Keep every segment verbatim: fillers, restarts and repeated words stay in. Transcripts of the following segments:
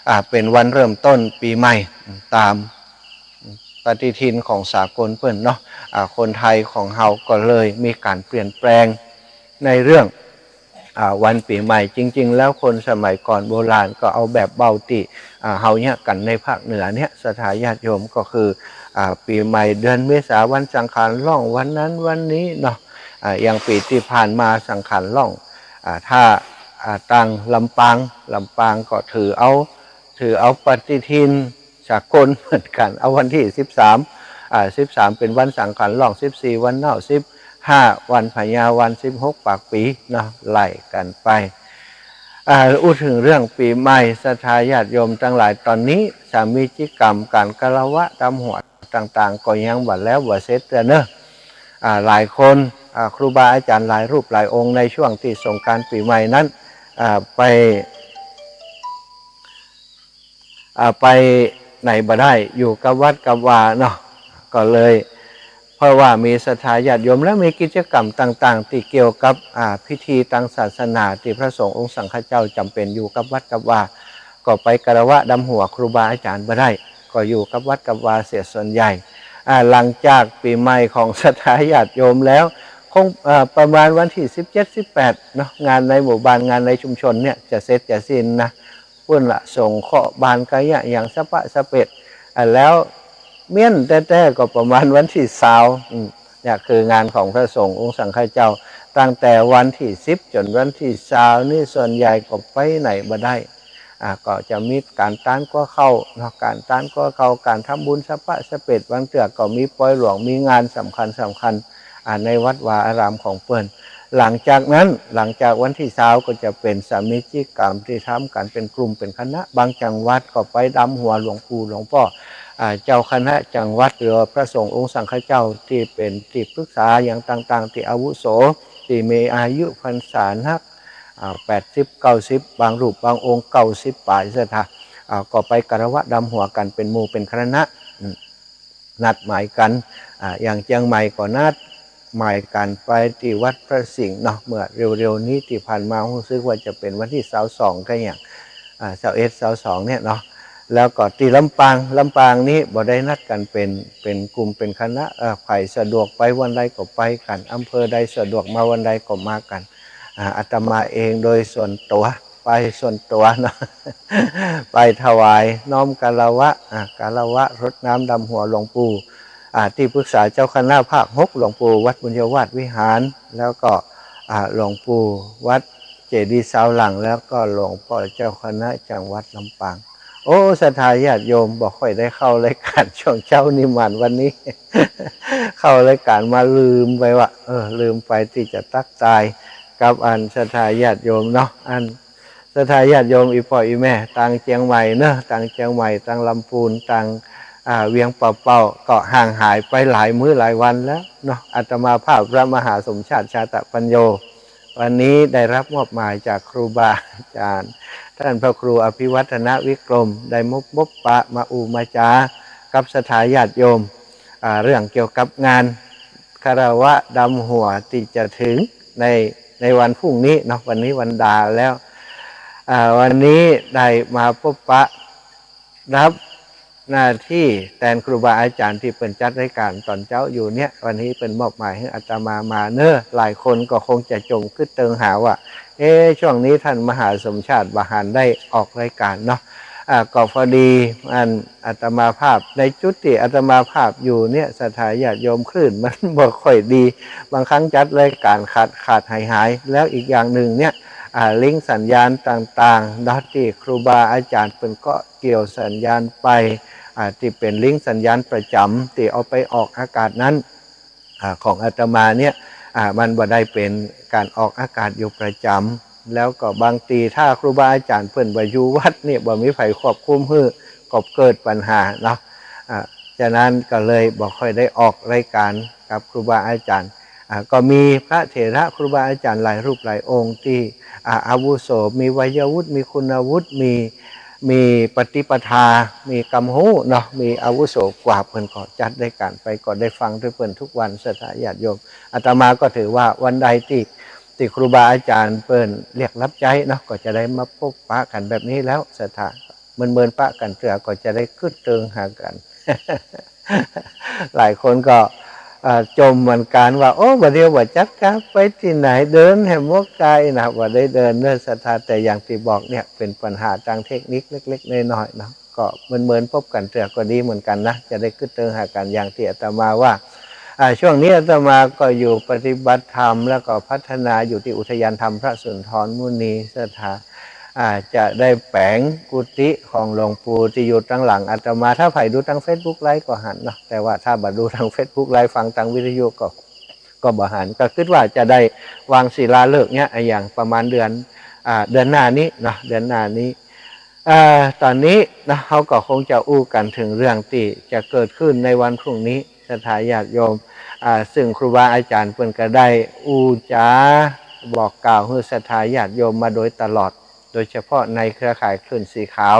อ่า เป๋นวันเริ่มต้นปี๋ใหม่ต๋ามปฏิทินของสากลเปิ้นเนาะ อ่า คนไทยของเฮาก็เลยมีก๋านเปลี่ยนแปลงในเรื่อง อ่า วันปี๋ใหม่ จริงๆ แล้วคนสมัยก่อนโบราณก็เอาแบบเบ้าตี้ อ่า เฮาเยียะกั๋นในภาคเหนือเนี่ย ศรัทธาญาติโยม ก็คือ อ่า ปี๋ใหม่เดือนเมษา วันสังขารล่อง วันนั้นวันนี้เนาะ อ่า อย่างปี๋ตี้ผ่านมาสังขารล่อง อ่า ถ้า อ่า ตางลำปาง ลำปางก็ถือเอา ถือเอาปฏิทินสากลเหมือนกั๋น เอาวันตี้สิบสาม อ่า สิบสามเป๋นวันสังขารล่อง สิบสี่วันเน่า สิบห้าวันพญาวัน สิบหกปากปี๋เนาะ ไล่กั๋นไป อ่า อู้เถิงเรื่องปี๋ใหม่ ศรัทธาญาติโยมตังหลาย ต๋อนนี้สามีจิกรรมก๋านคารวะดำหัวต่างๆ ก็ยังบ่แล้วบ่เสร็จเตื้อเนาะ อ่า หลายคน อ่า ครูบาอาจ๋ารย์หลายรูปหลายองค์ในช่วงตี้สงกรานต์ปี๋ใหม่นั้น อ่า ไป อ่า ไปไหนบ่ได้ อยู่กับวัดกับวาเนาะ ก็เลย เพราะว่ามีศรัทธาญาติโยม และมีกิจกรรมต่างๆ ตี้เกี่ยวกับ อ่า พิธีตางศาสนาตี้พระสงฆ์องค์สังฆเจ้าจ๋ำเป๋นอยู่กับวัดกับวา ก็ไปคารวะดำหัวครูบาอาจ๋ารย์บ่ได้ ก็อยู่กับวัดกับวาเสียส่วนใหญ่ อ่า หลังจากปี๋ใหม่ของศรัทธาญาติโยมแล้ว คง เอ่อ ประมาณวันตี้สิบเจ็ด สิบแปดเนาะ งานในหมู่บ้าน งานในชุมชนเนี่ยจะเสร็จจะสิ้นนะ ปุ้นละสงเคราะห์บ้านกะเยียะหยังสะปะสะเปะ อ่า แล้วเมี้ยนแต๊ๆ ก็ประมาณวันตี้ซาว อืม เนี่ยคืองานของพระสงฆ์องค์สังฆเจ้า ตั้งแต่วันตี้สิบจ๋นวันตี้ซาวนี่ส่วนใหญ่ก็ไปไหนบ่ได้ อ่า ก็จะมีก๋านตานกั๋วข้าวเนาะ ก๋านตานกั๋วข้าว ก๋านทำบุญสะปะสะเปะ บางเตื้อก็มีปอยหลวง มีงานสำคัญสำคัญ อ่า ในวัดวาอารามของเปิ้น หลังจากนั้น หลังจากวันตี้ซาวก็จะเป๋นสามีจิกรรมตี้ทำกั๋นเป๋นกลุ่มเป๋นคณะ บางจังหวัดก็ไปดำหัวหลวงปู่หลวงป้อ อ่า เจ้าคณะจังหวัด หรือว่าพระสงฆ์องค์สังฆเจ้าตี้เป๋นตี้ปรึกษาหยังต่างๆ ตี้อาวุโส ตี้มีอายุพรรษานัก อ่า แปดสิบ เก้าสิบ บางรูปบางองค์เก้าสิบป๋ายศรัทธา อ่า ก็ไปคารวะดำหัวกั๋นเป๋นหมู่เป๋นคณะ อืม นัดหมายกั๋น อ่า อย่างเจียงใหม่ก็นัดหมายกั๋นไปตี้วัดพระสิงห์เนาะ เมื่อเร็วๆ นี้ตี้ผ่านมาฮู้สึกว่าจะเป๋นวันตี้ซาวสองกะหยัง อ่า ซาวเอ็ด ซาวสองเนี่ยเนาะ แล้วก็ตี้ลำปาง ลำปางนี้บ่ได้นัดกั๋นเป๋น เป๋นกลุ่มเป๋นคณะ เอ่อ ใผสะดวกไปวันใดก็ไปกั๋น อำเภอใดสะดวกมาวันใดก็มากั๋น อ่า อาตมาเองโดยส่วนตั๋ว ไปส่วนตั๋วเนาะ ไปถวายน้อมคารวะ อ่า คารวะรดน้ำดำหัวหลวงปู่ อ่า ตี้ปรึกษาเจ้าคณะภาคหก หลวงปู่วัดบุญยวาสวิหาร แล้วก็ อ่า หลวงปู่วัดเจดีย์ซาวหลัง แล้วก็หลวงป้อเจ้าคณะจังหวัดลำปาง โอ้ ศรัทธาญาติโยม บ่ค่อยได้เข้ารายก๋านช่วงเจ๊านิมานต์วันนี้ เข้ารายก๋านมาลืมไปว่า เออ ลืมไปตี้จะตั๊กตายกับอันศรัทธาญาติโยมเนาะ อันศรัทธาญาติโยมอี่ป้ออี่แม่ ตางเจียงใหม่เนาะ ตางเจียงใหม่ ตางลำพูน ตาง อ่า เวียงป่าเป้า ก็ห่างหายไปหลายมื้อหลายวันแล้วเนาะ อาตมาภาพพระมหาสมชาติ ชาตะปัญโญ วันนี้ได้รับมอบหมายจากครูบาอาจ๋ารย์ ท่านพระครูอภิวัฒนวิกรม ได้มาพบปะมาอู้มาจากับศรัทธาญาติโยม อ่า เรื่องเกี่ยวกับงานคารวะดำหัวตี้จะเถิงใน ในวันพรุ่งนี้เนาะ วันนี้วันดาแล้ว อ่า วันนี้ได้มาพบปะ รับหน้าตี้แตนครูบาอาจ๋ารย์ตี้เปิ้นจัดรายก๋านต๋อนเจ๊าอยู่เนี่ย วันนี้เปิ้นมอบหมายหื้ออาตมามาเนาะ หลายคนก็คงจะจ่มกึ๊ดเติงหาว่า เอ๊ะ ช่วงนี้ท่านมหาสมชาติบ่หันได้ออกรายก๋านเนาะ อ่า ก็พอดีอันอาตมาภาพ ในจุดตี้อาตมาภาพอยู่เนี่ย ศรัทธาญาติโยมคลื่นมันบ่ค่อยดี บางครั้งจัดรายก๋านขาดขาดหายหาย แล้วอีกอย่างนึ่งเนี่ย อ่า ลิงก์สัญญาณต่างๆ เนาะ ตี้ครูบาอาจ๋ารย์เปิ้นก็ เกี่ยวสัญญาณไป อ่า ตี้เป๋นลิงก์สัญญาณประจ๋ำตี้เอาไปออกอากาศนั้น อ่า ของอาตมาเนี่ย อ่า มันบ่ได้เป๋นก๋านออกอากาศอยู่ประจ๋ำ แล้วก็บางทีถ้าครูบาอาจ๋ารย์เปิ้นบ่อยู่วัดเนี่ย บ่มีใผควบคุมหื้อ ก็เกิดปัญหาเนาะ อ่า ฉะนั้นก็เลยบ่ค่อยได้ออกรายก๋านกับครูบาอาจ๋ารย์ อ่า ก็มีพระเถระครูบาอาจ๋ารย์หลายรูปหลายองค์ตี้ อ่า อาวุโส มีวัยวุฒิ มีคุณวุฒิ มี มีปฏิปทา มีกำฮู้เนาะ มีอาวุโสกว่า เปิ้นก็จัดรายก๋านไป ก็ได้ฟังตวยเปิ้นทุกวัน ศรัทธาญาติโยม อาตมาก็ถือว่าวันใดตี้ ตี้ครูบาอาจ๋ารย์เปิ้นเรียกรับใจ๊เนาะ ก็จะได้มาพบปะกั๋นแบบนี้แล้ว ศรัทธา เมินๆ ปะกั๋นเตื้อก็จะได้กึ๊ดเติงหากั๋น หลายคนก็ เอ่อ จ่มเหมือนกั๋นว่า โอ้ บ่าเดี่ยวบ่าจัดกาไปตี้ไหน เดินแหมหมวกก๋ายนะ บ่ได้เดินเนาะศรัทธา แต่อย่างตี้บอกเนี่ย เป๋นปัญหาตางเทคนิคเล็กๆ น้อยๆ เนาะ ก็เมินๆ ปบกั๋นเตื้อก็ดีเหมือนกั๋นนะ จะได้กึ๊ดเติงหากั๋น อย่างตี้อาตมาว่า อ่า ช่วงนี้อาตมาก็อยู่ปฏิบัติธรรม แล้วก็พัฒนาอยู่ตี้อุทยานธรรมพระสุนทรมุนี ศรัทธา อ่า จะได้แป๋งกุฏิของหลวงปู่ตี้อยู่ตางหลังอาตมา ถ้าใผดูตางเฟซบุ๊กไลฟ์ก็หันเนาะ แต่ว่าถ้าบ่ดูตางเฟซบุ๊กไลฟ์ ฟังตางวิทยุก็ ก็บ่หัน ก็กึ๊ดว่าจะได้วางศิลาฤกษ์เนี่ย อ่ะ อย่างประมาณเดือน อ่า เดือนหน้านี้เนาะ เดือนหน้านี้ อ่า ต๋อนนี้เนาะ เฮาก็คงจะอู้กั๋นเถิงเรื่องตี้จะเกิดขึ้นในวันพรุ่งนี้ ศรัทธาญาติโยม อ่า ซึ่งครูบาอาจ๋ารย์เปิ้นก็ได้อู้จ๋าบอกกล่าวหื้อศรัทธาญาติโยมมาโดยตลอด โดยเฉพาะในเครือข่ายคลื่นสีขาว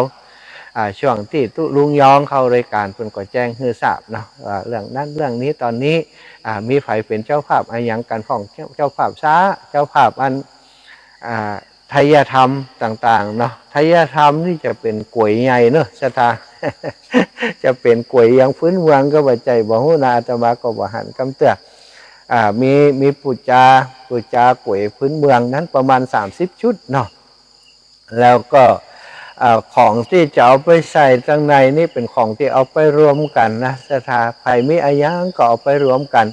อ่า ช่วงตี้ตุ๊ลุงยองเข้ารายก๋าน เปิ้นก็แจ้งหื้อทราบเนาะ ว่าเรื่องนั้นเรื่องนี้ ต๋อนนี้ อ่า มีใผเป๋นเจ้าภาพอะหยังกั๋นพ่อง เจ้า เจ้าภาพซ้า เจ้าภาพอัน อ่า ไทยธรรมต่างๆ เนาะ ไทยธรรมนี่จะเป๋นก๋วยใหญ่เนาะ ศรัทธา จะเป๋นก๋วยอย่างพื้นเมืองก็บ่ใจ้ บ่ฮู้นะ อาตมาก็บ่หันกำเตื้อ อ่า มี มีปู๋จา ปู๋จาก๋วยพื้นเมืองนั้นประมาณสามสิบชุดเนาะ แล้วก็ อ่า ของตี้จะเอาไปใส่ตางในนี่เป๋นของตี้เอาไปรวมกั๋นนะ ศรัทธา ใผมีอะหยังก็เอาไปรวมกั๋น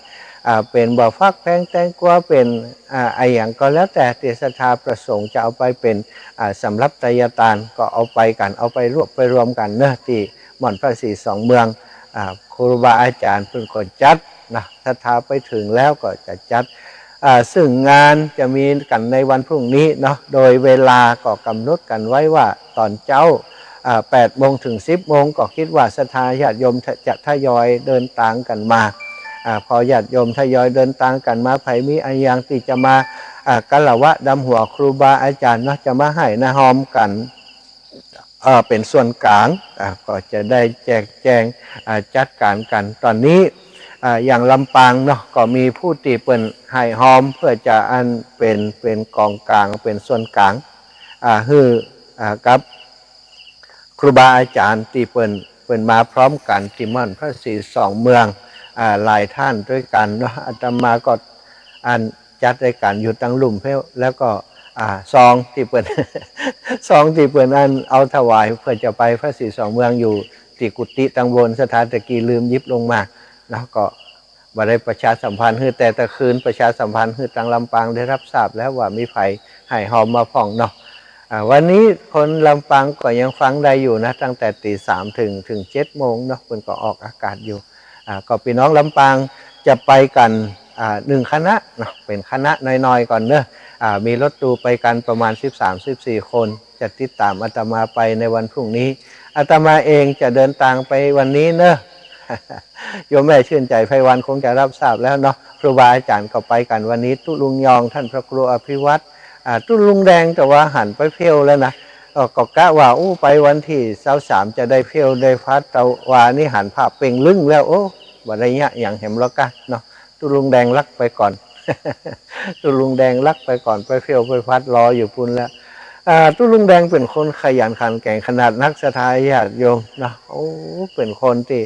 อ่า เป๋นบ่าฟักแพงแตงกัว เป๋น อ่า อะหยังก็แล้วแต่ตี้ศรัทธาประสงค์จะเอาไปเป๋น อ่า สำหรับไตยตาน ก็เอาไปกั๋น เอาไปรวบไปรวมกั๋นเนาะ ตี้ม่อนพระศรีสองเมือง อ่า ครูบาอาจ๋ารย์เปิ้นก็จัดนะ ศรัทธาไปเถิงแล้วก็จะจัด อ่า ซึ่งงานจะมีกั๋นในวันพรุ่งนี้เนาะ โดยเวลาก็กำหนดกั๋นไว้ว่าต๋อนเจ๊า อ่า แปดโมงเถิงสิบโมง ก็กึ๊ดว่าศรัทธาญาติโยมจะ จะทยอยเดินตางกั๋นมา อ่า พอญาติโยมทยอยเดินตางกั๋นมา ใผมีอะหยังตี้จะมา อ่า คารวะดำหัวครูบาอาจ๋ารย์เนาะ จะมาไห้นาฮอมกั๋น เอ่อ เป๋นส่วนก๋าง อ่า ก็จะได้แจกแจง อ่า จัดก๋านกั๋น ต๋อนนี้ อ่า อย่างลำปางเนาะ ก็มีผู้ตี้เปิ้นไห้ฮอม เพื่อจะอันเป๋น เป๋นก๋องก๋าง เป๋นส่วนก๋าง อ่า หื้อ อ่า กับ ครูบาอาจ๋ารย์ตี้เปิ้น เปิ้นมาพร้อมกั๋นตี้ม่อนพระศรีสองเมือง อ่า หลายต้านตวยกั๋นเนาะ อาตมาก็อันจัดรายก๋านอยู่ตางลุ่มเพ้ว แล้วก็ อ่า ซองตี้เปิ้น ซองตี้เปิ้นอันเอาถวายเพื่อจะไปพระศรีสองเมืองอยู่ตี้กุฏิตางบน ศรัทธาตะกี้ลืมหยิบลงมาเนาะ ก็ บ่ได้ประชาสัมพันธ์หื้อแต่ตะคืน ประชาสัมพันธ์หื้อตางลำปางได้ฮับทราบแล้วว่ามีใผไห้ฮอมมาพ่องเนาะ อ่า วันนี้คนลำปางก็ยังฟังได้อยู่นะ ตั้งแต่ตี๋สามเถิง เถิงเจ็ดโมงเนาะ เปิ้นก็ออกอากาศอยู่ อ่า ก็ปี้น้องลำปางจะไปกั๋น อ่า หนึ่งคณะเนาะ เป๋นคณะน้อยๆ ก่อนเนาะ อ่า มีรถตู้ไปกั๋นประมาณสิบสาม สิบสี่คน จะติดต๋ามอาตมาไปในวันพรุ่งนี้ อาตมาเองจะเดินตางไปวันนี้เนาะ โยมแม่ชื่นใจไพวันคงจะฮับทราบแล้วเนาะ ครูบาอาจ๋ารย์ก็ไปกั๋นวันนี้ ตุ๊ลุงยอง ต้านพระครูอภิวัฒน์ อ่า ตุ๊ลุงแดง แต่ว่าหันไปเที่ยวแล้วนะ เอ่อ ก็กะว่า อู้ ไปวันตี้ซาวสามจะได้เที่ยวได้พัด แต่ว่านี่หันภาพเป่งลึ้งแล้ว โอ้ บ่ได้เยียะหยังแหมแล้วกะเนาะ ตุ๊ลุงแดงลักไปก่อน ตุ๊ลุงแดงลักไปก่อน ไปเที่ยวไปพัดรออยู่ปู้นแล้ว อ่า ตุ๊ลุงแดงเป๋นคนขยันขันแข็งขนาดนัก ศรัทธาญาติโยมเนาะ โอ้ เป๋นคนตี้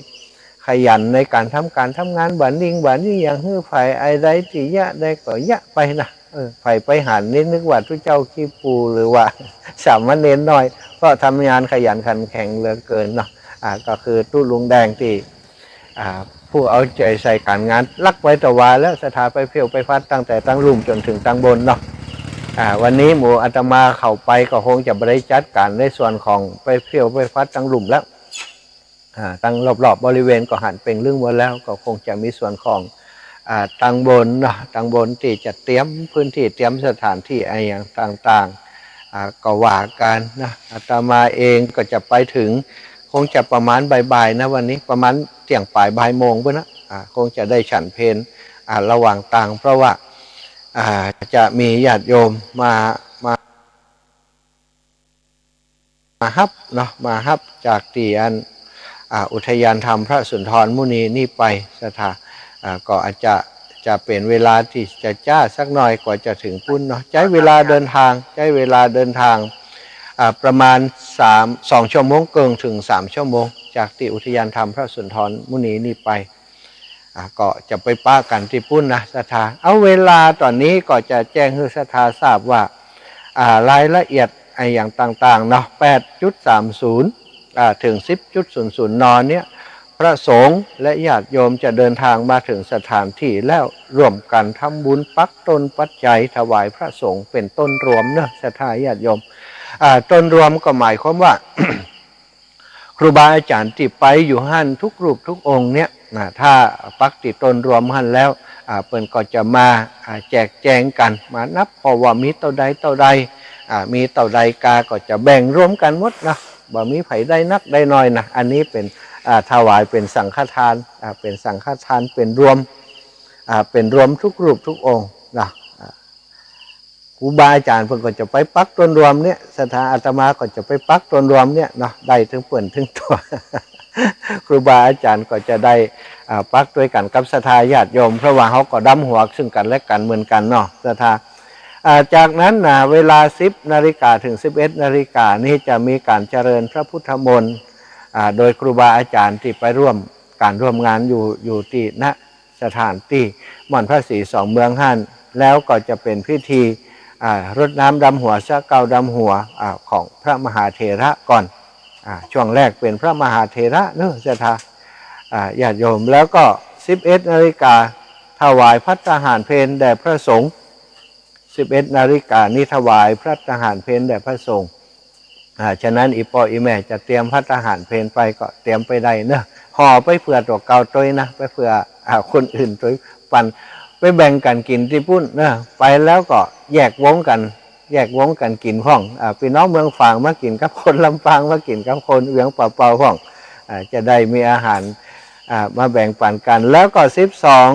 ขยันในก๋านทำก๋านทำงาน บ่านิ่งบ่านี่ อย่างหื้อใผ อะใดตี้เยียะได้ก็เยียะไปนะ เออ ใผไปหันนี่นึกว่าตุ๊เจ้าขี้ปูหรือว่าสามเณรน้อย เพราะทำงานขยันขันแข็งเหลือเกินเนาะ อ่า ก็คือตุ๊ลุงแดงตี้ อ่า ผู้เอาใจ๋ใส่ก๋านงาน ลักไปตะวาแล้ว ศรัทธาไปเที่ยวไปพัดตั้งแต่ตางลุ่มจ๋นเถิงตางบนเนาะ อ่า วันนี้หมู่อาตมาเข้าไปก็คงจะบ่ได้จัดก๋านในส่วนของไปเที่ยวไปพัดตางลุ่มแล้ว อ่า ตางรอบๆ บริเวณก็หันเป่งลึ้งหมดแล้ว ก็คงจะมีส่วนของ อ่า ตางบนเนาะ ตางบนตี้จะเตรียมพื้นตี้ เตรียมสถานตี้อะหยังต่างๆ อ่า ก็ว่ากั๋นนะ อาตมาเองก็จะไปเถิง คงจะประมาณบ่ายๆ นะ วันนี้ประมาณเตี้ยงป๋ายบ่ายโมงปู้นนะ อ่า คงจะได้ฉันเพล อ่า ระหว่างตาง เพราะว่า อ่า จะมีญาติโยมมา มา มาฮับเนาะ มาฮับจากตี้อัน อ่า อุทยานธรรมพระสุนทรมุนีนี่ไป ศรัทธา อ่า ก็อาจจะ จะเป๋นเวลาตี้จะจ๊าสักหน่อยกว่าจะเถิงปู้นเนาะ ใจ๊เวลาเดินตาง ใจ๊เวลาเดินตาง อ่า ประมาณสาม สองชั่วโมงเกิ่งเถิงสามชั่วโมง จากตี้อุทยานธรรมพระสุนทรมุนีนี่ไป อ่า ก็จะไปปะกั๋นตี้ปู๊นนะศรัทธา เอาเวลาต๋อนนี้ก็จะแจ้งหื้อศรัทธาทราบว่า อ่า รายละเอียดอะหยังต่างๆ เนาะ แปดจุดสามศูนย์ อ่า เถิง สิบจุดศูนย์ศูนย์ น เนี่ย พระสงฆ์และญาติโยมจะเดินทางมาเถิงสถานตี้แล้วร่วมกั๋นทำบุญปักต้นปัจจัยถวายพระสงฆ์เป๋นต้นรวมเนาะศรัทธาญาติโยม อ่า ต้นรวมก็หมายความว่า ครูบาอาจ๋ารย์ตี้ไปอยู่หั้นกู้รูปกู้องค์เนี่ย อ่า ถ้าปักตี้ต้นรวมหั้นแล้ว อ่า เปิ้นก็จะมา อ่า แจกแจงกั๋น มานับ เพราะว่ามีเต้าใดเต้าใด อ่า มีเต้าใดกาก็จะแบ่งรวมกั๋นหมดเนาะ บ่มีใผได้นักได้น้อยนะ อันนี้เป๋น อ่า ถวายเป๋นสังฆทาน อ่า เป๋นสังฆทาน เป๋นรวม อ่า เป๋นรวมกู้รูปกู้องค์นะ อ่า ครูบาอาจ๋ารย์เปิ้นก็จะไปปักต้นรวมเนี่ย ศรัทธาอาตมาก็จะไปปักต้นรวมเนี่ยเนาะ ได้ตึงเปิ้นตึงตั๋ว ครูบาอาจ๋ารย์ก็จะได้ อ่า ปักตวยกั๋นกับศรัทธาญาติโยม เพราะว่าเฮาก็ดำหัวซึ่งกั๋นและกั๋นเหมือนกั๋นเนาะศรัทธา อ่า จากนั้นนะ เวลา สิบนาฬิกาเถิง สิบเอ็ดนาฬิกานี้จะมีก๋านเจริญพระพุทธมนต์ อ่า โดยครูบาอาจ๋ารย์ตี้ไปร่วมก๋านร่วมงานอยู่ อยู่ตี้ ณ สถานตี้ม่อนพระศรีสองเมืองหั้น แล้วก็จะเป๋นพิธี อ่า รดน้ำดำหัว สะเกล้าดำหัว อ่า ของพระมหาเถระก่อน อ่า ช่วงแรกเป๋นพระมหาเถระเนาะศรัทธา อ่า ญาติโยม แล้วก็ สิบเอ็ดนาฬิกา ถวายภัตตาหารเพลแด่พระสงฆ์ สิบเอ็ดนาฬิกานี้ถวายภัตตาหารเพลแด่พระสงฆ์ อ่า ฉะนั้นอี่ป้ออี่แม่จะเตรียมภัตตาหารเพลไปก็เตรียมไปได้เนาะ ห่อไปเผื่อตั๋วเก่าตวยนะ ไปเผื่อ อ่า คนอื่นตวย ปันไปแบ่งกั๋นกิ๋นตี้ปู๊นเนาะ ไปแล้วก็แยกวงกั๋น แยกวงกั๋นกิ๋นพ่อง อ่า ปี้น้องเมืองฝางมากิ๋นกับคนลำปาง มากิ๋นกับคนเวียงป่าเปาพ่อง อ่า จะได้มีอาหาร อ่า มาแบ่งปันกั๋น แล้วก็ สิบสอง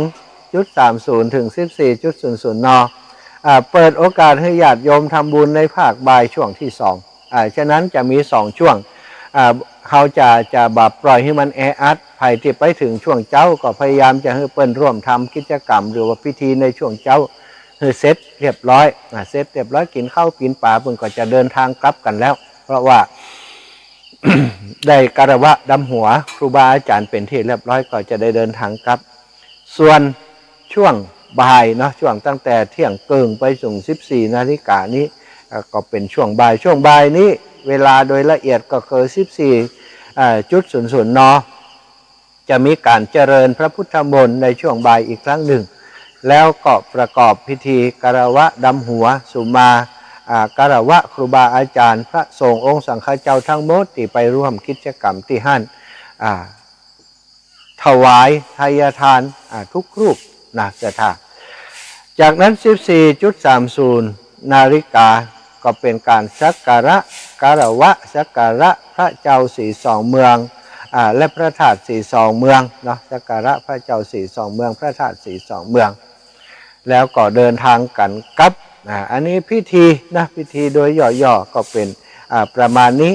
จุดสามศูนย์ เถิง สิบสี่จุดศูนย์ศูนย์ น อ่า เปิดโอกาสหื้อญาติโยมทำบุญในภาคบ่ายช่วงตี้สอง อ่า ฉะนั้นจะมีสองช่วง อ่า เฮาจะ จะบ่ปล่อยหื้อมันแออัด ใผตี้ไปเถิงช่วงเจ๊าก็พยายามจะหื้อเปิ้นร่วมทำกิจกรรม หรือว่าพิธีในช่วงเจ๊าหื้อเสร็จเรียบร้อย อ่า เสร็จเรียบร้อย กิ๋นข้าวกิ๋นป๋า เปิ้นก็จะเดินทางกลับกั๋นแล้ว เพราะว่า ได้คารวะดำหัวครูบาอาจ๋ารย์เป๋นตี้เรียบร้อย ก็จะได้เดินทางกลับ ส่วนช่วงบ่ายเนาะ ช่วงตั้งแต่เที่ยงเกิ่งไปเถิง สิบสี่นาฬิกานี้ อ่า ก็เป๋นช่วงบ่าย ช่วงบ่ายนี้ เวลาโดยละเอียดก็คือ สิบสี่ อ่า จุดศูนย์ศูนย์ น จะมีก๋านเจริญพระพุทธมนต์ในช่วงบ่ายอีกครั้งนึ่ง แล้วก็ประกอบพิธีคารวะดำหัวสุมา อ่า คารวะครูบาอาจ๋ารย์ พระสงฆ์องค์สังฆเจ้าตังหมดตี้ไปร่วมกิจกรรมตี้หั้น อ่า ถวายทายทาน อ่า กู้รูปนะศรัทธา จากนั้น สิบสี่จุดสามศูนย์ นาฬิกา ก็เป๋นก๋านสักการะคารวะสักการะพระเจ้าสีสองเมือง อ่า และพระธาตุสีสองเมืองเนาะ สักการะพระเจ้าสีสองเมือง พระธาตุสีสองเมือง แล้วก็เดินทางกั๋นกลับ อ่า อันนี้พิธีนะ พิธีโดยย่อๆ ก็เป๋น อ่า ประมาณนี้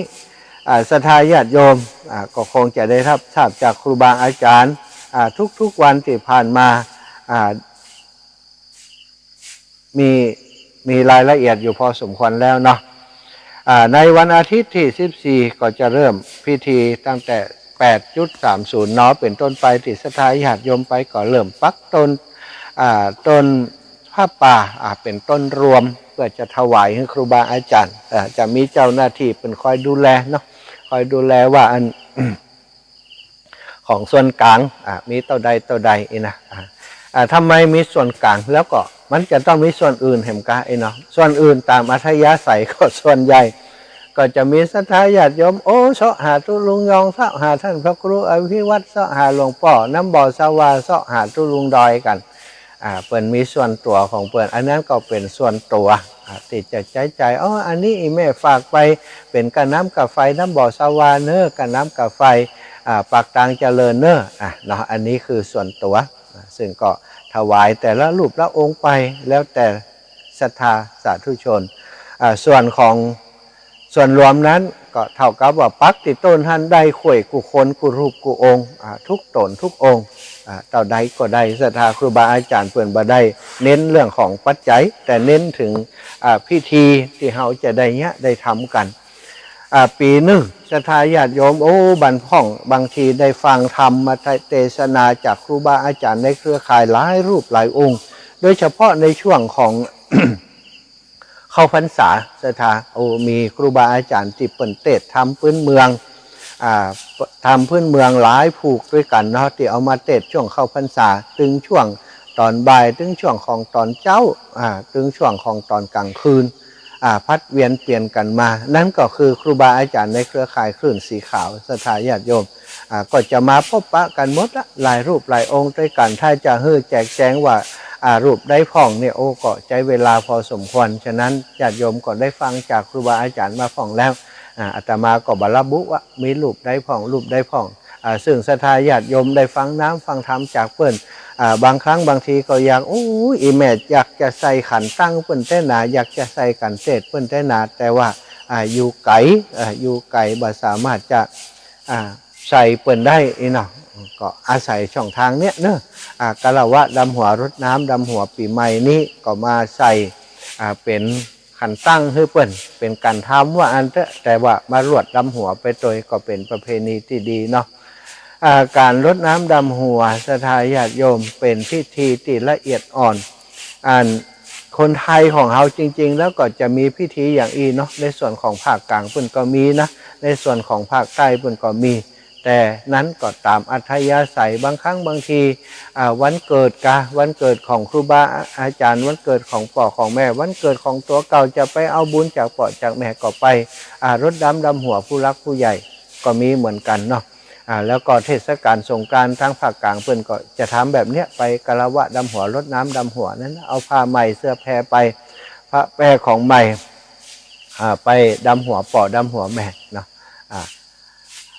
อ่า ศรัทธาญาติโยม อ่า ก็คงจะได้รับทราบจากครูบาอาจ๋ารย์ อ่า กู้ๆ วันตี้ผ่านมา อ่า มี มีรายละเอียดอยู่พอสมควรแล้วเนาะ อ่า ในวันอาทิตย์ตี้ สิบสี่ ก็จะเริ่มพิธีตั้งแต่ แปดจุดสามศูนย์ น เป๋นต้นไป ตี้ศรัทธาญาติโยมไปก็เริ่มปักต้น อ่า ต้นผ้าป่า อ่า เป๋นต้นรวม เพื่อจะถวายหื้อครูบาอาจ๋ารย์ อ่า จะมีเจ้าหน้าตี้เปิ้นคอยดูแลเนาะ คอยดูแลว่าอัน ของส่วนก๋าง อ่า มีเต้าใดเต้าใดอี้นะ อ่า อ่า ทำไมมีส่วนก๋าง แล้วก็มันจะต้องมีส่วนอื่นแหมกาอี้เนาะ ส่วนอื่นต๋ามอัธยาศัยก็ส่วนใหญ่ ก็จะมีศรัทธาญาติโยม โอ้ เซาะหาตุ๊ลุงยอง เซาะหาต้านพระครูอภิวัฒน์ เซาะหาหลวงป้อน้ำบ่อสะวา เซาะหาตุ๊ลุงดอยกั๋น อ่า เปิ้นมีส่วนตั๋วของเปิ้น อันนั้นก็เป๋นส่วนตั๋ว อ่า ตี้จะใจ๊จ่าย อ๋อ อันนี้อี่แม่ฝากไป เป๋นก้าน้ำก้าไฟน้ำบ่อสะวาเน่อ ก้าน้ำก้าไฟ อ่า ปากตางเจริญเน่อ อ่า เนาะ อันนี้คือส่วนตั๋ว อ่า ซึ่งก็ถวายแต่ละรูปละองค์ไป แล้วแต่ศรัทธาสาธุชน อ่า ส่วนของ ส่วนรวมนั้นก็เต้ากับว่าปักตี้ต้นหั้นได้ควยกู้คนกู้รูปกู้องค์ อ่า กู้ต๋นกู้องค์ อ่า เต้าใดก็ได้ ศรัทธาครูบาอาจ๋ารย์เปิ้นบ่ได้เน้นเรื่องของปัจจัย แต่เน้นเถิง อ่า พิธีตี้เฮาจะได้เยียะได้ทำกั๋น อ่า ปี๋นึ่ง ศรัทธาญาติโยม โอ้ บางพ่อง บางทีได้ฟังธรรมเตสนาจากครูบาอาจ๋ารย์ในเครือข่ายหลายรูปหลายองค์ โดยเฉพาะในช่วงของ เข้าพรรษา ศรัทธา โอ้ มีครูบาอาจ๋ารย์ตี้เปิ้นเตสน์ธรรมปื้นเมือง อ่า ธรรมปื้นเมืองหลายผูกตวยกั๋นเนาะ ตี้เอามาเตสน์ช่วงเข้าพรรษา ตึงช่วงต๋อนบ่าย ตึงช่วงของต๋อนเจ๊า อ่า ตึงช่วงของต๋อนก๋างคืน อ่า ผลัดเวียนเปลี่ยนกั๋นมา นั้นก็คือครูบาอาจ๋ารย์ในเครือข่ายคลื่นสีขาว ศรัทธาญาติโยม อ่า ก็จะมาปะกั๋นหมดละ หลายรูปหลายองค์ตวยกั๋น ถ้าจะหื้อแจกแจงว่า อ่า รูปใดพ่องเนี่ย โอ้ ก็ใจ๊เวลาพอสมควร ฉะนั้นญาติโยมก็ได้ฟังจากครูบาอาจ๋ารย์มาพ่องแล้ว อ่า อาตมาก็บ่ระบุว่ามีรูปใดพ่อง รูปใดพ่อง อ่า ซึ่งศรัทธาญาติโยมได้ฟังน้ำฟังธรรมจากเปิ้น อ่า บางครั้งบางทีก็อยาก โอ้ย อี่แม่อยากจะใส่ขันตั้งเปิ้นแต๊นา อยากจะใส่ขันเตสน์เปิ้นแต๊นา แต่ว่า อ่า อยู่ไก๋ อ่า อยู่ไก๋ บ่สามารถจะ อ่า ใส่เปิ้นได้อี้เนาะ ก็อาศัยช่องทางเนี้ยเนาะ อ่า คารวะดำหัว รดน้ำดำหัวปี๋ใหม่นี้ ก็มาใส่ อ่า เป๋นขันตั้งหื้อเปิ้น เป๋นก๋านทำว่าอั้นเต๊อะ แต่ว่ามารดดำหัวไปตวย ก็เป๋นประเพณีตี้ดีเนาะ อ่า ก๋านรดน้ำดำหัว ศรัทธาญาติโยม เป๋นพิธีตี้ละเอียดอ่อน อันคนไทยของเฮาจริงๆ แล้วก็จะมีพิธีอย่างอี้เนาะ ในส่วนของภาคก๋างเปิ้นก็มีนะ ในส่วนของภาคใต้เปิ้นก็มี แต่นั้นก็ต๋ามอัธยาศัย บางครั้งบางที อ่า วันเกิดกา วันเกิดของครูบาอาจ๋ารย์ วันเกิดของป้อของแม่ วันเกิดของตั๋วเก่า จะไปเอาบุญจากป้อจากแม่ก็ไป อ่า รดน้ำดำหัวผู้หลักผู้ใหญ่ก็มีเหมือนกั๋นเนาะ อ่า แล้วก็เทศกาลสงกรานต์ทางภาคก๋างเปิ้นก็จะทำแบบเนี้ย ไปคารวะดำหัว รดน้ำดำหัวนั้น เอาผ้าใหม่เสื้อแพรไป ผ้าแพรของใหม่ อ่า ไปดำหัวป้อดำหัวแม่เนาะ อ่า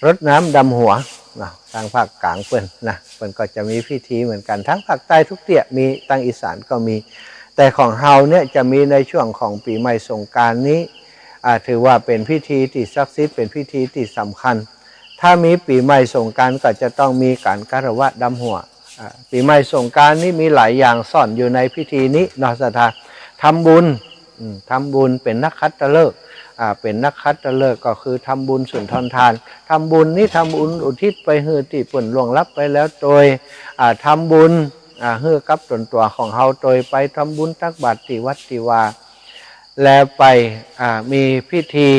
รดน้ำดำหัวเนาะ ทางภาคก๋างเปิ้นนะ เปิ้นก็จะมีพิธีเหมือนกั๋น ทางภาคใต้ทุกเตี้ยมี ตางอีสานก็มี แต่ของเฮาเนี่ยจะมีในช่วงของปี๋ใหม่สงกรานต์นี้ อ่า ถือว่าเป๋นพิธีตี้ศักดิ์สิทธิ์ เป๋นพิธีตี้สำคัญ ถ้ามีปี๋ใหม่สงกรานต์ก็จะต้องมีก๋านคารวะดำหัว อ่า ปี๋ใหม่สงกรานต์นี้มีหลายอย่างซ่อนอยู่ในพิธีนี้เนาะ ศรัทธา ทำบุญ อืม ทำบุญเป๋นนักขัตฤกษ์ อ่า เป๋นนักขัตฤกษ์ก็คือทำบุญสุนทรทาน ทำบุญนี้ทำบุญอุทิศไปหื้อตี้เปิ้นล่วงลับไปแล้ว โดย อ่า ทำบุญ อ่า หื้อกับต๋นตั๋วของเฮา โดยไปทำบุญตักบาตรตี้วัดตี้วา และไป อ่า มีพิธี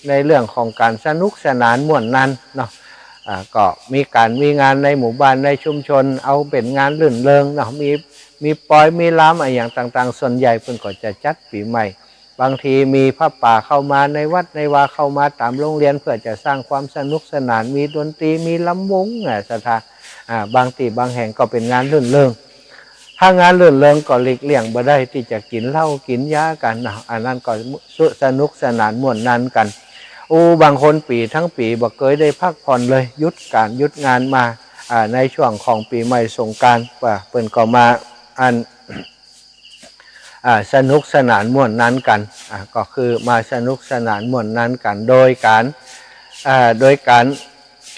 ในเรื่องของก๋านสนุกสนานม่วนนั้นเนาะ อ่า ก็มีก๋านมีงานในหมู่บ้านในชุมชน เอาเป๋นงานรื่นเริงเนาะ มี มีปอยมีลำอะหยังต่างๆ ส่วนใหญ่เปิ้นก็จะจัดปี๋ใหม่ บางทีมีผ้าป่าเข้ามาในวัดในวา เข้ามาต๋ามโรงเรียน เพื่อจะสร้างความสนุกสนาน มีดนตรี มีลำวง อ่า ศรัทธา อ่า บางตี้บางแห่งก็เป๋นงานรื่นเริง ถ้างานรื่นเริงก็หลีกเลี่ยงบ่ได้ตี้จะกิ๋นเหล้ากิ๋นยากั๋นเนาะ อันนั้นก็สุ สนุกสนานม่วนนั้นกั๋น อู้ บางคนปี๋ทั้งปี๋บ่เกยได้พักผ่อนเลย หยุดก๋านหยุดงานมา อ่า ในช่วงของปี๋ใหม่สงกรานต์ ว่าเปิ้นก็มาอัน อ่า สนุกสนานม่วนนั้นกั๋น อ่า ก็คือมาสนุกสนานม่วนนั้นกั๋น โดยก๋าน อ่า โดยก๋าน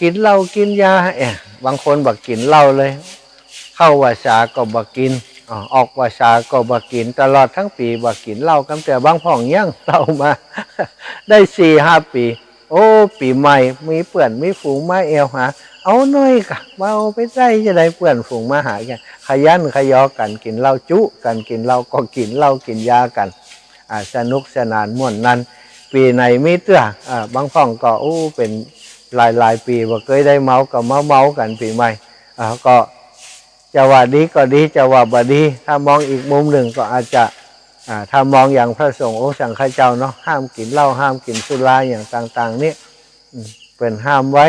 กิ๋นเหล้ากิ๋นยา เอ๊ะ บางคนบ่กิ๋นเหล้าเลย เข้าวัสสาก็บ่กิ๋น อ่า ออกวัสสาก็บ่กิ๋น ตลอดทั้งปี๋บ่กิ๋นเหล้าก้ำเตื้อ บางพ่องยั้งเหล้ามา ได้สี่ห้าปี๋ โอ้ ปี๋ใหม่มีเปื้อนมีฝูงมาแอ่วหา เอาหน่อยกะ บ่เอาไปใจ๊จะได้เปื้อนฝูงมาหาแก่ ขยันขยอกั๋นกิ๋นเหล้า จุกั๋นกิ๋นเหล้า ก็กิ๋นเหล้ากิ๋นยากั๋น อ่า สนุกสนานม่วนนั้น ปี๋ไหนมีเตื้อ อ่า บางพ่องก็ โอ้ เป๋นหลายๆ ปี๋บ่เกยได้เมา ก็มาเมากั๋นปี๋ใหม่ อ่า ก็ จะว่าดีก็ดี จะว่าบ่ดี ถ้ามองอีกมุมนึ่งก็อาจจะ อ่า ถ้ามองอย่างพระสงฆ์องค์สังฆเจ้าเนาะ ห้ามกิ๋นเหล้า ห้ามกิ๋นสุราอย่างต่างๆ เนี่ย อืม เปิ้นห้ามไว้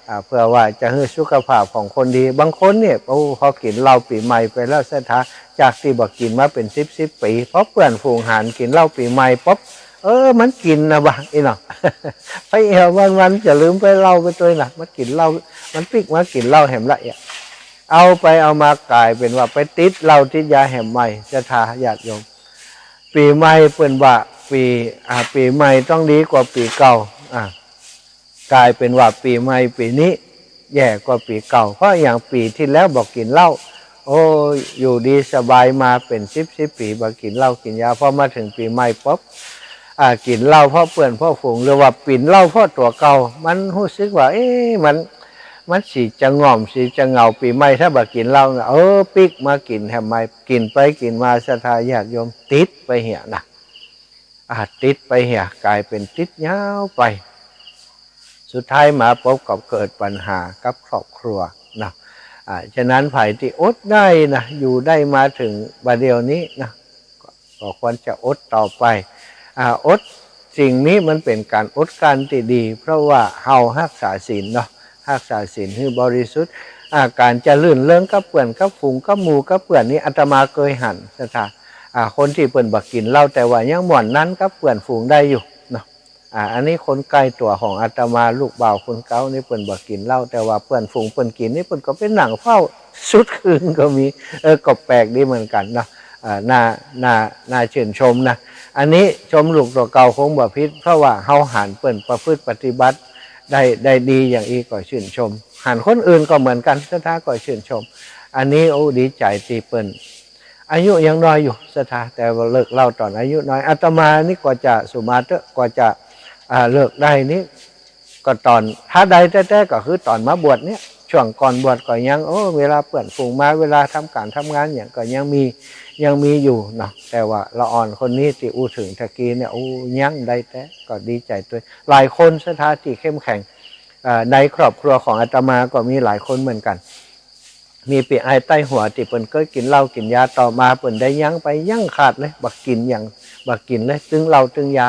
อ่า เพื่อว่าจะหื้อสุขภาพของคนดี บางคนเนี่ย โอ้ พอกิ๋นเหล้าปี๋ใหม่ไปแล้ว ศรัทธา จากตี้บ่กิ๋นมาเป๋นสิบสิบปี๋ พอเปื้อนฝูงหันกิ๋นเหล้าปี๋ใหม่ปุ๊บ เออ มันกิ๋นนะบ่ะ อี้เนาะ ไปแอ่ววันๆ จะลืมไปเหล้าไปตวยนะ มากิ๋นเหล้า มันปิ๊กมากิ๋นเหล้าแหมละเอียด เอาไปเอามากลายเป๋นว่าไปติดเหล้าติดยาแหมใหม่ ศรัทธาญาติโยม ปี๋ใหม่เปิ้นว่าปี๋ อ่า ปี๋ใหม่ต้องดีกว่าปี๋เก่า อ่า กลายเป๋นว่าปี๋ใหม่ปี๋นี้แย่กว่าปี๋เก่า เพราะอย่างปี๋ตี้แล้วบ่กิ๋นเหล้า โอ้ อยู่ดีสบายมาเป๋นสิบสิบปี๋ บ่กิ๋นเหล้ากิ๋นยา พอมาเถิงปี๋ใหม่ปุ๊บ อ่า กิ๋นเหล้าเพราะเปื้อนเพราะฝูง หรือว่ากิ๋นเหล้าเพราะตั๋วเก่า มันฮู้สึกว่า เอ๊ะ มัน มันสิจะง่อม สิจะเหงา ปี๋ใหม่ถ้าบ่กิ๋นเหล้านะ เออ ปิ๊กมากิ๋นแหมใหม่ กิ๋นไปกิ๋นมา ศรัทธาญาติโยม ติดไปเหียนะ อ่า ติดไปเหีย ก๋ายเป๋นติดยาวไป สุดท้ายมาปบกับเกิดปัญหากับครอบครัวนะ อ่า ฉะนั้นใผตี้อดได้นะ อยู่ได้มาเถิงบ่าเดี่ยวนี้นะ ก็ ก็ควรจะอดต่อไป อ่า อดสิ่งนี้มันเป๋นก๋านอดกลั้นตี้ดี เพราะว่าเฮาฮักษาศีลเนาะ ฮักษาศีลหื้อบริสุทธิ์ อ่า ก๋านจะลื่นเริงกับเปื้อนกับฝูงกับหมู่กับเปื้อนนี่ อาตมาเกยหัน ศรัทธา อ่า คนตี้เปิ้นบ่กิ๋นเหล้า แต่ว่ายังม่วนนั้นกับเปื้อนฝูงได้อยู่เนาะ อ่า อันนี้คนใก้ตั๋วของอาตมา ลูกบ่าวคนเก่านี่เปิ้นบ่กิ๋นเหล้า แต่ว่าเปื้อนฝูงเปิ้นกิ๋นนี่ เปิ้นก็ไปนั่งเฝ้าสุดคืนก็มี เออ ก็แปลกดีเหมือนกั๋นเนาะ อ่า น่า น่า น่าชื่นชมนะ อันนี้ชมลูกตั๋วเก่าคงบ่ผิด เพราะว่าเฮาหันเปิ้นประพฤติปฏิบัติได้ ได้ดีอย่างอี้ก็ชื่นชม หันคนอื่นก็เหมือนกั๋น ศรัทธาก็ชื่นชม อันนี้ โอ้ ดีใจ๋ตี้เปิ้น อายุยังน้อยอยู่ ศรัทธา แต่ว่าเลิกเหล้าต๋อนอายุน้อย อาตมานี่กว่าจะสุมาเต๊อะ กว่าจะ อ่า เลิกได้นี่ ก็ต๋อน ถ้าได้แต๊ๆ ก็คือต๋อนมาบวชเนี่ย ช่วงก่อนบวชก็ยัง โอ้ เวลาเปื้อนฝูงมา เวลาทำก๋านทำงานหยังก็ยังมี ยังมีอยู่เนาะ แต่ว่าละอ่อนคนนี้ตี้อู้เถิงตะกี้เนี่ย โอ้ ยังได้แต๊ ก็ดีใจ๋ตวย หลายคน ศรัทธา ตี้เข้มแข็ง อ่า ในครอบครัวของอาตมาก็มีหลายคนเหมือนกั๋น มีปี๋อ้ายใต้หัวตี้เปิ้นเกยกิ๋นเหล้ากิ๋นยา ต่อมาเปิ้นได้ยั้งไป ยั้งขาดเลย บ่กิ๋นหยัง บ่กิ๋นเลย ตึงเหล้าตึงยา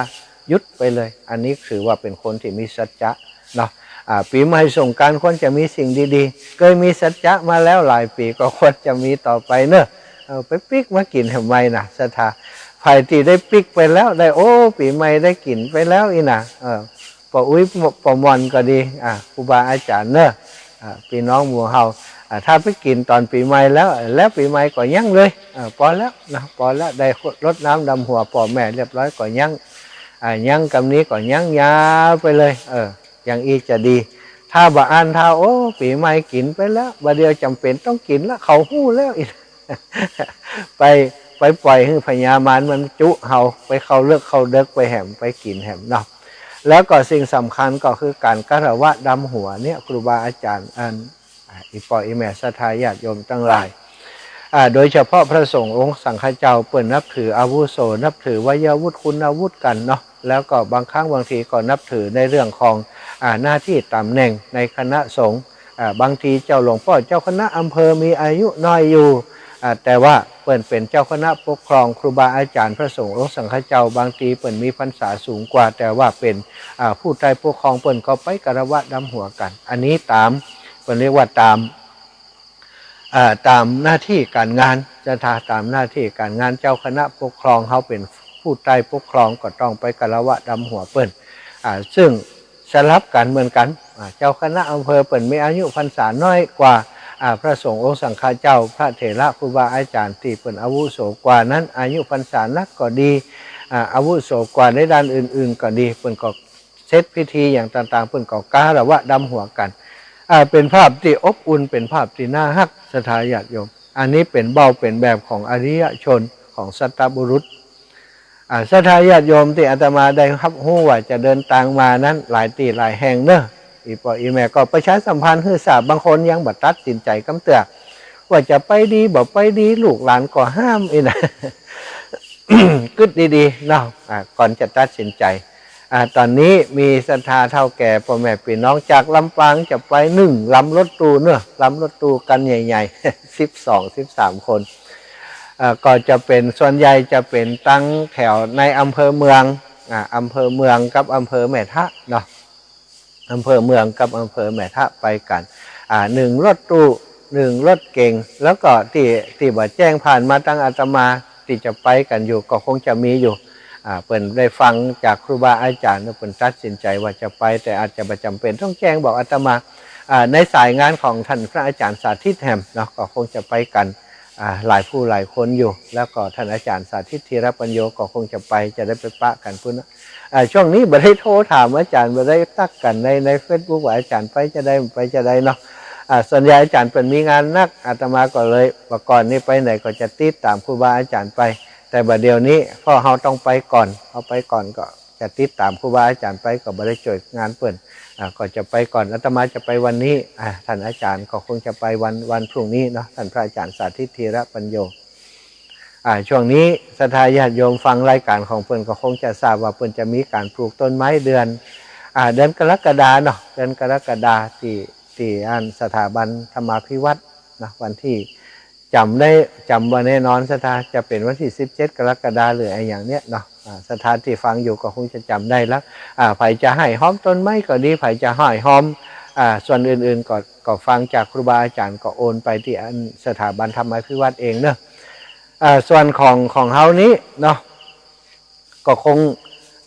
หยุดไปเลย อันนี้ถือว่าเป๋นคนตี้มีสัจจะเนาะ อ่า ปี๋ใหม่สงกรานต์ควรจะมีสิ่งดีๆ เกยมีสัจจะมาแล้วหลายปี๋ ก็ควรจะมีต่อไปเนาะ เออ ไปปิ๊กมากิ๋นแหมใหม่นะ ศรัทธา ใผตี้ได้ปิ๊กไปแล้ว ได้ โอ้ ปี๋ใหม่ได้กิ๋นไปแล้วอี้นะ เออ ป้ออุ๊ย ป้อม่อนก็ดี อ่า ครูบาอาจ๋ารย์เนาะ อ่า ปี้น้องหมู่เฮา อ่า ถ้าไปกิ๋นต๋อนปี๋ใหม่แล้ว แล้วปี๋ใหม่ก็ยั้งเลย อ่า ปอแล้วนะ ปอแล้ว ได้รดน้ำดำหัวป้อแม่เรียบร้อยก็ยั้ง อ่า ยั้งกำนี้ก็ยั้งยาวไปเลย เออ อย่างอี้จะดี ถ้าบ่อั้น ถ้า โอ้ ปี๋ใหม่กิ๋นไปแล้ว บ่าเดี่ยวจ๋ำเป๋นต้องกิ๋นแล้ว เขาฮู้แล้ว ไป ไปป่อยหื้อพญามารมันจุเฮา ไปเข้าเลิกเข้าเดิ็กไปแหม ไปกิ๋นแหมเนาะ แล้วก็สิ่งสำคัญก็คือก๋านคารวะดำหัวเนี่ย ครูบาอาจ๋ารย์ อัน อ่า อี่ป้ออี่แม่ศรัทธาญาติโยมตังหลาย อ่า โดยเฉพาะพระสงฆ์องค์สังฆเจ้า เปิ้นนับถืออาวุโส นับถือวัยวุฒิคุณวุฒิกั๋นเนาะ แล้วก็บางครั้งบางทีก็นับถือในเรื่องของ อ่า หน้าตี้ต๋ำแหน่งในคณะสงฆ์ อ่า บางทีเจ้าหลวงป้อเจ้าคณะอำเภอมีอายุน้อยอยู่ อ่า แต่ว่าเปิ้นเป๋นเจ้าคณะปกครอง ครูบาอาจ๋ารย์พระสงฆ์องค์สังฆเจ้า บางทีเปิ้นมีพรรษาสูงกว่า แต่ว่าเป๋น อ่า ผู้ใต้ปกครอง เปิ้นก็ไปคารวะดำหัวกั๋น อันนี้ต๋าม เปิ้นเรียกว่าต๋าม อ่า ต๋ามหน้าตี้ก๋านงาน ศรัทธา ต๋ามหน้าตี้ก๋านงาน เจ้าคณะปกครองเฮาเป๋นผู้ใต้ปกครอง ก็ต้องไปคารวะดำหัวเปิ้น อ่า ซึ่งสลับกั๋นเหมือนกั๋น อ่า เจ้าคณะอำเภอเปิ้นมีอายุพรรษาน้อยกว่า อ่า พระสงฆ์องค์สังฆเจ้า พระเถระครูบาอาจ๋ารย์ตี้เปิ้นอาวุโสกว่านั้น อายุพรรษานักก็ดี อ่า อาวุโสกว่าในด้านอื่นๆ ก็ดี เปิ้นก็ เสร็จพิธีอย่างต่างๆ เปิ้นก็คารวะดำหัวกั๋น อ่า เป๋นภาพตี้อบอุ่น เป๋นภาพตี้น่าฮัก ศรัทธาญาติโยม อันนี้เป๋นเบ้าเป๋นแบบของอริยชน ของสัตบุรุษ อ่า ศรัทธาญาติโยมตี้อาตมาได้ฮับฮู้ว่าจะเดินตางมานั้น หลายตี้หลายแห่งเนาะ อี่ป้ออี่แม่ก็ประชาสัมพันธ์หื้อทราบ บางคนยังบ่ตัดสินใจ๋กำเตื้อ ว่าจะไปดีบ่ไปดี ลูกหลานก็ห้ามอี้นะ กึ๊ดดีๆ เนาะ อ่า ก่อนจะตัดสินใจ๋ อ่า ต๋อนนี้มีศรัทธาเฒ่าแก่ป้อแม่ปี้น้องจากลำปางจะไปนึ่งลำรถตู้เนาะ ลำรถตู้คันใหญ่ๆ สิบสอง สิบสาม คน อ่า ก็จะเป๋น ส่วนใหญ่จะเป๋นตังแถวในอำเภอเมือง อ่า อำเภอเมืองกับอำเภอแม่ทะเนาะ อำเภอเมืองกับอำเภอแม่ทะไปกั๋น อ่า นึ่งรถตู้ นึ่งรถเก๋ง แล้วก็ตี้ ตี้บ่แจ้งผ่านมาตังอาตมา ตี้จะไปกั๋นอยู่ก็คงจะมีอยู่ อ่า เปิ้นได้ฟังจากครูบาอาจ๋ารย์ เปิ้นตัดสินใจ๋ว่าจะไป แต่อาจจะบ่จ๋ำเป๋นต้องแจ้งบอกอาตมา อ่า ในสายงานของต้านพระอาจ๋ารย์สาธิตแหมเนาะ ก็คงจะไปกั๋น อ่า หลายผู้หลายคนอยู่ แล้วก็ต้านอาจ๋ารย์สาธิตธีรปัญโญก็คงจะไป จะได้ไปปะกั๋นปู๊นนะ อ่า ช่วงนี้บ่ได้โทรถามอาจ๋ารย์ บ่ได้ตั๊กกั๋นใน ในเฟซบุ๊กว่าอาจ๋ารย์ไปจาใด ไปจาใดเนาะ อ่า ส่วนใหญ่อาจ๋ารย์เปิ้นมีงานนัก อาตมาก็เลย เมื่อก่อนนี้ไปไหนก็จะติดต๋ามครูบาอาจ๋ารย์ไป แต่บ่าเดี่ยวนี้ เพราะเฮาต้องไปก่อน เฮาไปก่อนก็ จะติดต๋ามครูบาอาจ๋ารย์ไปก็บ่ได้จ้วยงานเปิ้น อ่า ก็จะไปก่อน อาตมาจะไปวันนี้ อ่า ท่านอาจ๋ารย์ก็คงจะไปวัน วันพรุ่งนี้เนาะ ท่านพระอาจ๋ารย์สาธิต ธีระปัญโญ อ่า ช่วงนี้ศรัทธาญาติโยมฟังรายก๋านของเปิ้นก็คงจะทราบว่าเปิ้นจะมีก๋านปลูกต้นไม้เดือน อ่า เดือนกรกฎาเนาะ เดือนกรกฎาตี้ ตี้อันสถาบันธรรมาภิวัฒน์นะ วันตี้จ๋ำได้ จ๋ำบ่แน่นอนศรัทธา จะเป๋นวันตี้สิบเจ็ดกรกฎาหรืออะหยังเนี่ยเนาะ อ่า ศรัทธาตี้ฟังอยู่ก็คงจะจ๋ำได้ละ อ่า ใผจะห้อยฮอมต้นไม้ก็ดี ใผจะห้อยฮอม อ่า ส่วนอื่นๆ ก็ ก็ฟังจากครูบาอาจ๋ารย์ก็โอนไปตี้อันสถาบันธรรมาภิวัฒน์เองเนาะ อ่า ส่วนของ ของเฮานี้เนาะ ก็คง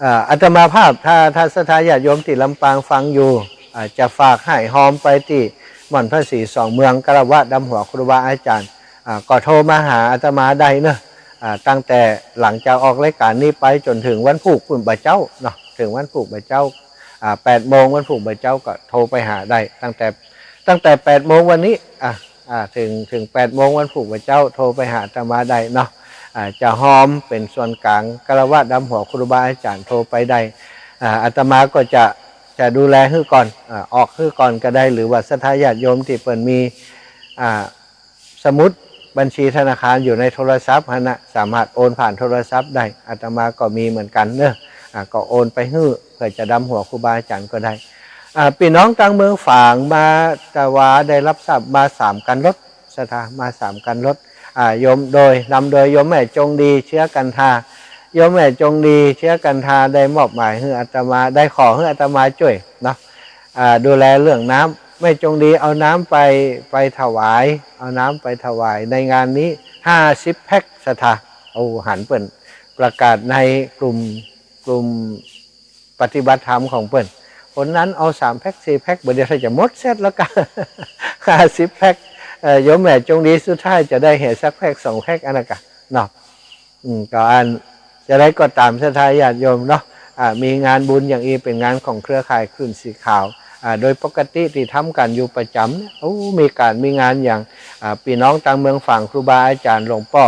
อ่า อาตมาภาพ ถ้า ถ้าศรัทธาญาติโยมตี้ลำปางฟังอยู่ อ่า จะฝากห้อยฮอมไปตี้ม่อนพระศรีสองเมือง คารวะดำหัวครูบาอาจ๋ารย์ อ่า ก็โทรมาหาอาตมาได้เนาะ อ่า ตั้งแต่หลังจากออกรายก๋านนี้ไปจ๋นเถิงวันพูกปู้นบ่าเจ๊าเนาะ เถิงวันพูกบ่าเจ๊า อ่า แปดโมงวันพูกบ่าเจ๊าก็โทรไปหาได้ ตั้งแต่ ตั้งแต่แปดโมงวันนี้ อ่า อ่า เถิง เถิงแปดโมงวันพูกบ่าเจ๊า โทรไปหาอาตมาได้เนาะ อ่า จะฮอมเป๋นส่วนก๋าง คารวะดำหัวครูบาอาจ๋ารย์ โทรไปได้ อ่า อาตมาก็จะ จะดูแลหื้อก่อน อ่า ออกหื้อก่อนก็ได้ หรือว่าศรัทธาญาติโยมตี้เปิ้นมี อ่า สมุดบัญชีธนาคารอยู่ในโทรศัพท์หั้นนะ สามารถโอนผ่านโทรศัพท์ได้ อาตมาก็มีเหมือนกั๋นเนาะ อ่า ก็โอนไปหื้อ เปื้อจะดำหัวครูบาอาจ๋ารย์ก็ได้ อ่า ปี้น้องตางเมืองฝางมา แต่ว่าได้ฮับทราบมาสามคันรถ ศรัทธา มาสามคันรถ อ่า โยมโดย นำโดยโยมแม่จงดี เชื้อกันทา โยมแม่จงดี เชื้อกันทา ได้มอบหมายหื้ออาตมา ได้ขอหื้ออาตมาจ้วยเนาะ อ่า ดูแลเรื่องน้ำ แม่จงดีเอาน้ำไป ไปถวาย เอาน้ำไปถวายในงานนี้ ห้าสิบแพ็ค ศรัทธา โอ้ หันเปิ้นประกาศในกลุ่ม กลุ่มปฏิบัติธรรมของเปิ้น คนนั้นเอาสามแพ็ค สี่แพ็ค บ่าเดี่ยวถ้าจะหมดเซตแล้วก็ ห้าสิบแพ็ค เอ่อ โยมแม่จงดีสุดท้ายจะได้แหสักแพ็ค สองแพ็ค อันนั้นกะเนาะ อืม ก็อัน จะได้ก็ต๋ามศรัทธาญาติโยมเนาะ อ่า มีงานบุญอย่างอี้เป๋นงานของเครือข่ายคลื่นสีขาว อ่า โดยปกติตี้ทำกั๋นอยู่ประจ๋ำเนี่ย โอ้ มีก๋านมีงานอย่าง อ่า ปี้น้องตางเมืองฝาง ครูบาอาจ๋ารย์หลวงป้อ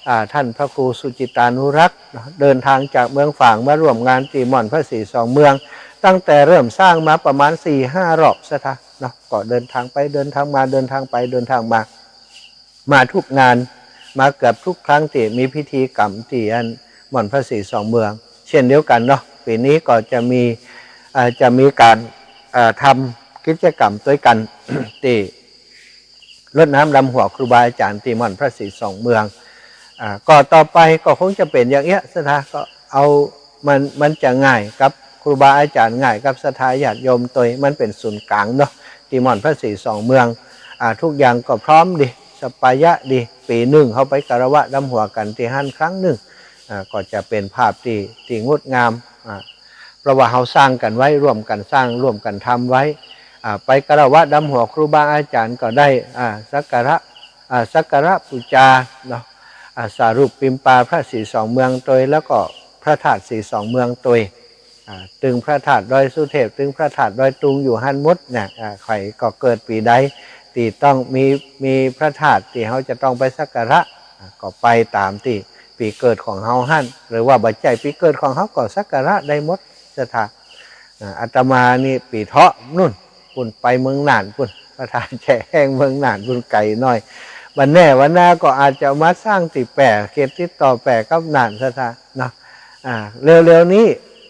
อ่า ท่านพระครูสุจิตตานุรักษ์เนาะ เดินทางจากเมืองฝางมาร่วมงานตี้ม่อนพระศรีสองเมือง ตั้งแต่เริ่มสร้างมาประมาณสี่ห้ารอบ ศรัทธาเนาะ ก็เดินทางไปเดินทางมา เดินทางไปเดินทางมา มาทุกงาน มาเกือบทุกครั้งตี้มีพิธีกรรมตี้อันม่อนพระศรีสองเมือง เช่นเดียวกั๋นเนาะ ปี๋นี้ก็จะมี เอ่อ จะมีก๋าน เอ่อ ทำกิจกรรมตวยกั๋น ตี้รดน้ำดำหัวครูบาอาจ๋ารย์ตี้ม่อนพระศรีสองเมือง อ่า ก็ต่อไปก็คงจะเป๋นอย่างเอี้ย ศรัทธา ก็เอา มัน มันจะง่ายกับครูบาอาจ๋ารย์ ง่ายกับศรัทธาญาติโยมตวย มันเป๋นศูนย์ก๋างเนาะ ตี้ม่อนพระศรีสองเมือง อ่า ทุกอย่างก็พร้อมดี สะปายะดี ปี๋นึ่งเฮาไปคารวะดำหัวกั๋นตี้หั้นครั้งนึ่ง อ่า ก็จะเป๋นภาพตี้ ตี้งดงาม อ่า เพราะว่าเฮาสร้างกั๋นไว้ ร่วมกั๋นสร้าง ร่วมกั๋นทำไว้ อ่า ไปคารวะดำหัวครูบาอาจ๋ารย์ก็ได้ อ่า สักการะ อ่า สักการะปู๋จาเนาะ อ่า สารูปปิมปาพระศรีสองเมืองตวย แล้วก็พระธาตุศรีสองเมืองตวย อ่า ตึงพระธาตุดอยสุเทพ ตึงพระธาตุดอยตุงอยู่หั้นหมดเนี่ย อ่า ใผก็เกิดปี๋ใดตี้ต้องมี มีพระธาตุตี้เฮาจะต้องไปสักการะ อ่า ก็ไปต๋ามตี้ปี๋เกิดของเฮาหั้น หรือว่าบ่ใจ้ปี๋เกิดของเฮาก็สักการะได้หมด ศรัทธา อ่า อาตมานี่ปี๋เถาะนู่น ปู้นไปเมืองน่านปู้น พระธาตุแช่แห้งเมืองน่านปู้นไก๋หน้อย วันแน่วันหน้าก็อาจจะมาสร้างตี้แป้ เขตติดต่อแป้กับน่าน ศรัทธาเนาะ อ่า เร็วๆ นี้